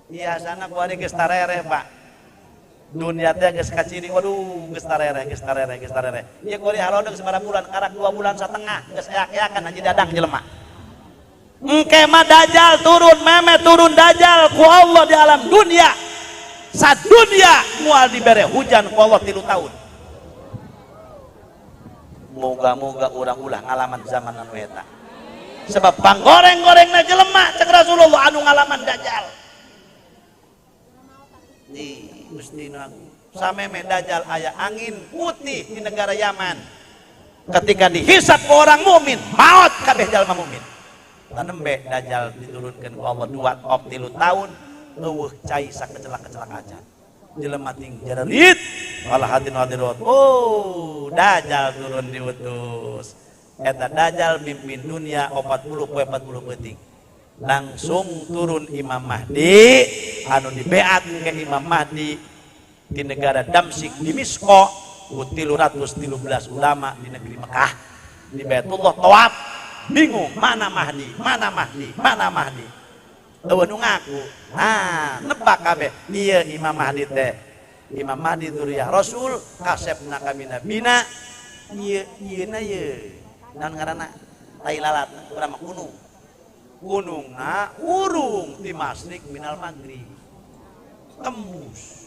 Biasana kuari geus tarereh, Pak. Dunia teh geus kaciri, waduh, geus tarereh, geus tarereh, geus tarereh. Ieu kuari halodeung sabaraha bulan, karak 2 bulan setengah, geus eak-eakan haji dadang jelema. Engke mah Dajjal turun, meme turun Dajjal ku Allah di alam dunia. Sadunia moal dibere hujan ku Allah 3 tahun. Moga-moga urang ulah ngalaman zaman anu eta. Sebab panggoreng-gorengna jelema cek Rasulullah anu ngalaman Dajjal. Di Gusti sameme Dajjal aya angin putih di negara Yaman. Ketika dihisap ke orang mukmin, maut kabeh jalma mukmin. Tanembe Dajjal diturunkan ku Allah 2 ok 3 tahun, euweuh cai sakecelak-kecelak acan. Jelema ting jarerit wala hadin hadirat. Oh, Dajjal turun diutus. Eta Dajjal mimpin dunia 40 poe 40 peuting. Langsung turun Imam Mahdi anu dibeat ke Imam Mahdi di negara Damsyik di Misko ku 313 ulama di negeri Mekah, di Baitullah tawaf, bingung, mana Mahdi, mana Mahdi, mana Mahdi, euweuh nu ngaku. Nah, nebak kabeh ieu Imam Mahdi teh Imam Mahdi dzurriyyah Rasul, kasepna kami nabina ieu, ieu na ieu naon ngaranna, tai lalat urang mah gunung, gunungna urung di masyrik minal maghrib tembus.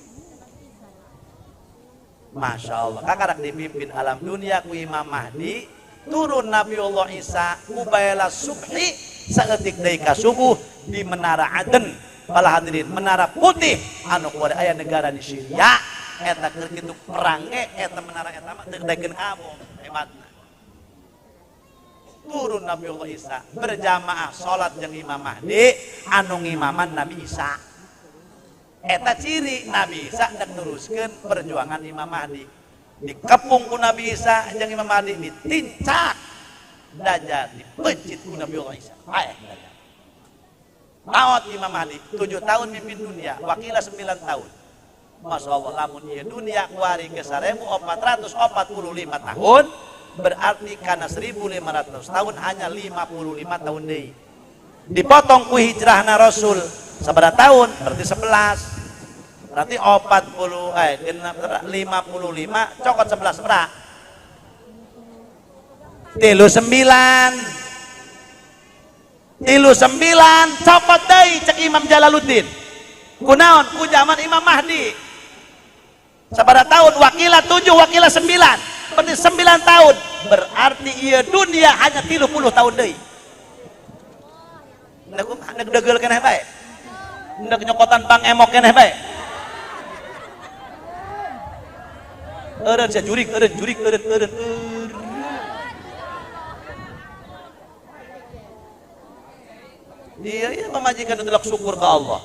Masya Allah, kakarak dipimpin alam dunia ku Imam Mahdi, turun Nabi Allah Isa ubaila subhi, saeutik deui ka subuh, di Menara Aden. Bala hadirin, menara putih anu kuari aya negara di Syria eta. Keur kitu perang ge eta menara eta mah teu daekeun kabom hebatna. Turun Nabi Allah Isa berjamaah salat jeung Imam Mahdi anu ngimaman Nabi Isa. Eta ciri Nabi Isa hendak neruskeun perjuangan Imam Mahdi. Dikepung ku Nabi Isa jeung Imam Mahdi, ditincak Dajjal, dipecit ku Nabi Allah Isa, paeh Dajjal, maot Imam Mahdi. 7 tahun mimpin dunia, wakila 9 tahun. Masya Allah, lamun ieu dunia kuari ke 1445 tahun, berarti karena 1500 tahun hanya 55 tahun deui. Dipotong ku hijrahna Rasul sabaraha tahun, berarti 11. Berarti 40 55 cokot 11 berapa? 39. 39 cokot deui cek Imam Jalaluddin. Kunaon? Ku zaman Imam Mahdi. Sabaraha tahun? Wakila 7, wakila 9. Berarti 9 tahun. Berarti ieu dunia hanya 30 tahun deui. Nek degel keneh bae. Nek nyokotan bang emok keneh bae. Eureun sia jurik, eureun jurik, eureun eureun. Iya iya pamajikan udah syukur ke Allah.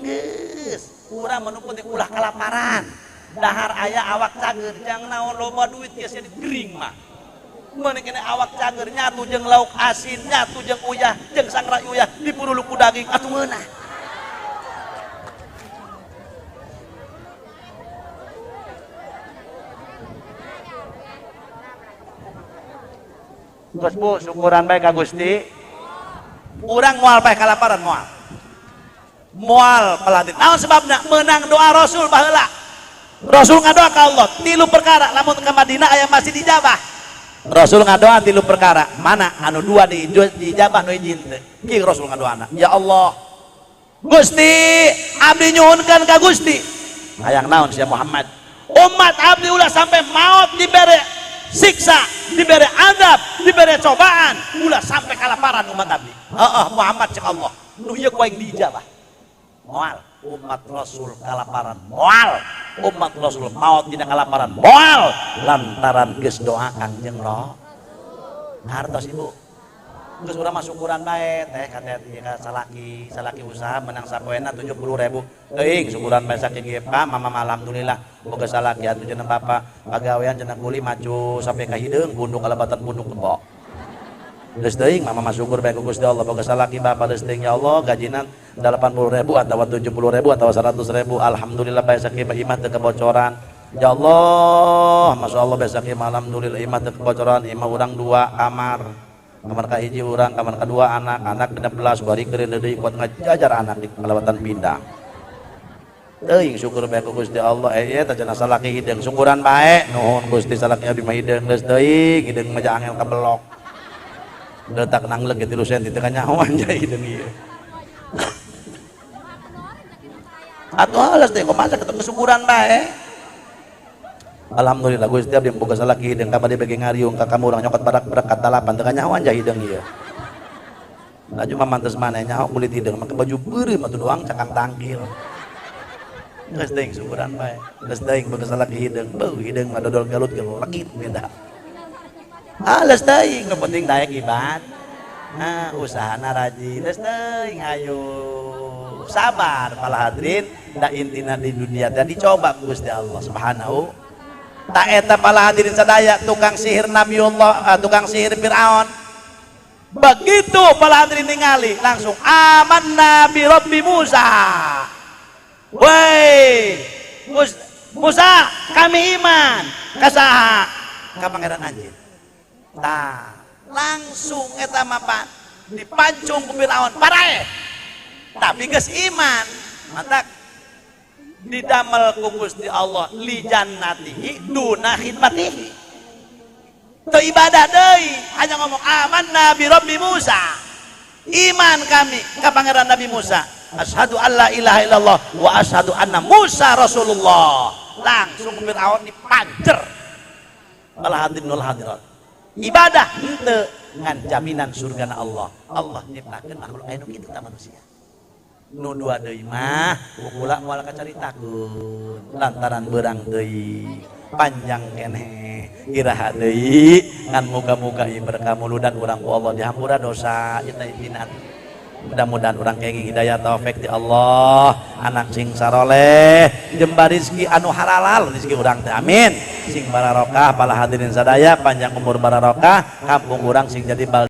Geus, urang mah nu penting ulah kalaparan. Dahar aya awak cager, jang naon loba duit geus jadi gering mah. Mana kene awak cager nyatu jeung lauk asin, nyatu jeung uyah, jeung sangrai uyah, dipuruluk ku daging atuh ngeunah. Terus Bu, syukuran bae ka Gusti. Urang moal bae kalaparan moal. Moal pelatih. Naon sebabna? Menang doa Rasul baheula. Rasul ngadoa ka Allah tilu perkara lamun ka Madinah aya masih dijabah. Rasul ngadoa tilu perkara, mana anu dua diijabah nu hiji teu. Kieu Rasul ngadoana, ya Allah Gusti abdi nyuhunkeun ka Gusti. Hayang naon sia Muhammad? Umat abdi ulah sampai maot dibere siksa, dibere azab, dibere cobaan, ulah sampai kalaparan umat abdi. Heeh Muhammad cek Allah, nu ieu ku aing diijabah. Moal umat Rasul kalaparan, moal umat Rasul maot dina kalaparan, moal lantaran geus doa Kangjeng Rasul. Hartos ibu. Geus urang mah syukuran bae teh ka teh ka salaki, salaki usaha menang sapoena 70.000. Teuing syukuran bae saking ieu Pak, mama alhamdulillah boga salaki atuh cenah bapa, pagawean cenah kuli maju sampai ka hideung punduk kalebatan punduk kebo. Geus teuing mama mah syukur bae ku Gusti Allah boga salaki bapa geus teuing ya Allah gajina 80.000 atawa 70.000 atawa 100.000 alhamdulillah bae sakieu imah teu kebocoran. Ya Allah, masyaallah bae sakieu alhamdulillah imah teu kebocoran, imah urang 2 kamar. Kamar ka hiji urang, kamar kadua anak, anak 16 bari keureun deui kuat ngajajar anak di kalebatan pindah. Teuing syukur bae ku Gusti Allah, ieu teh cenah salaki hideung syukuran bae. Nuhun Gusti salaki abdi mah hideung geus teuing, hideung mah angel kabelok. Letak nangleg ge 3 senti teu kanyahoan jai hideung ieu. Atuh alas teh kumaha ketemu syukuran bae. Alhamdulillah Gusti abdi boga salaki hideung ka bade bege ngariung ka kamu urang nyokot barak-barak ka 8 teu kanyahoan jai hideung ieu. Laju mah mantes maneh nyaho kulit hideung make baju beureum atuh doang cakang tangkil. Geus teuing syukuran bae. Geus teuing boga salaki hideung, beuh hideung mah dodol galut ge legit beda. Alas teuing nu penting daek ibad. Nah, usahana rajin. Geus teuing hayu. Sabar para hadirin, da intina di dunia teh dicoba ku Gusti Allah Subhanahu. Ta eta para hadirin sadaya tukang sihir Nabiullah, tukang sihir Firaun. Begitu para hadirin ningali langsung amanna bi Rabbi Musa. Woi, Musa, kami iman ka saha? Ka pangeran anjeun. Tah, langsung eta mah Pak dipancung ku Firaun paraeh. Tapi geus iman, mata didamel ku Gusti Allah li jannatihi duna khidmatihi. Teu ibadah deui, hanya ngomong amanna bi Rabbi Musa. Iman kami ka pangeran Nabi Musa. Asyhadu alla ilaha illallah wa asyhadu anna Musa Rasulullah. Langsung Firaun dipancer. Malah hadirin wal hadirat. Ibadah henteu ngan jaminan surgana Allah. Allah nyiptakeun makhluk anu kitu ta manusia. Nu dua deui mah kula moal kacaritakeun lantaran beurang deui panjang keneh iraha deui ngan muga-muga ieu berkah muludan urang ku Allah dihampura dosa eta intina. Mudah-mudahan urang kenging hidayah taufik di Allah, anak sing saroleh, jembar rezeki anu halal rezeki urang teh amin. Sing bararokah para hadirin sadaya panjang umur bararokah, kampung urang sing jadi bal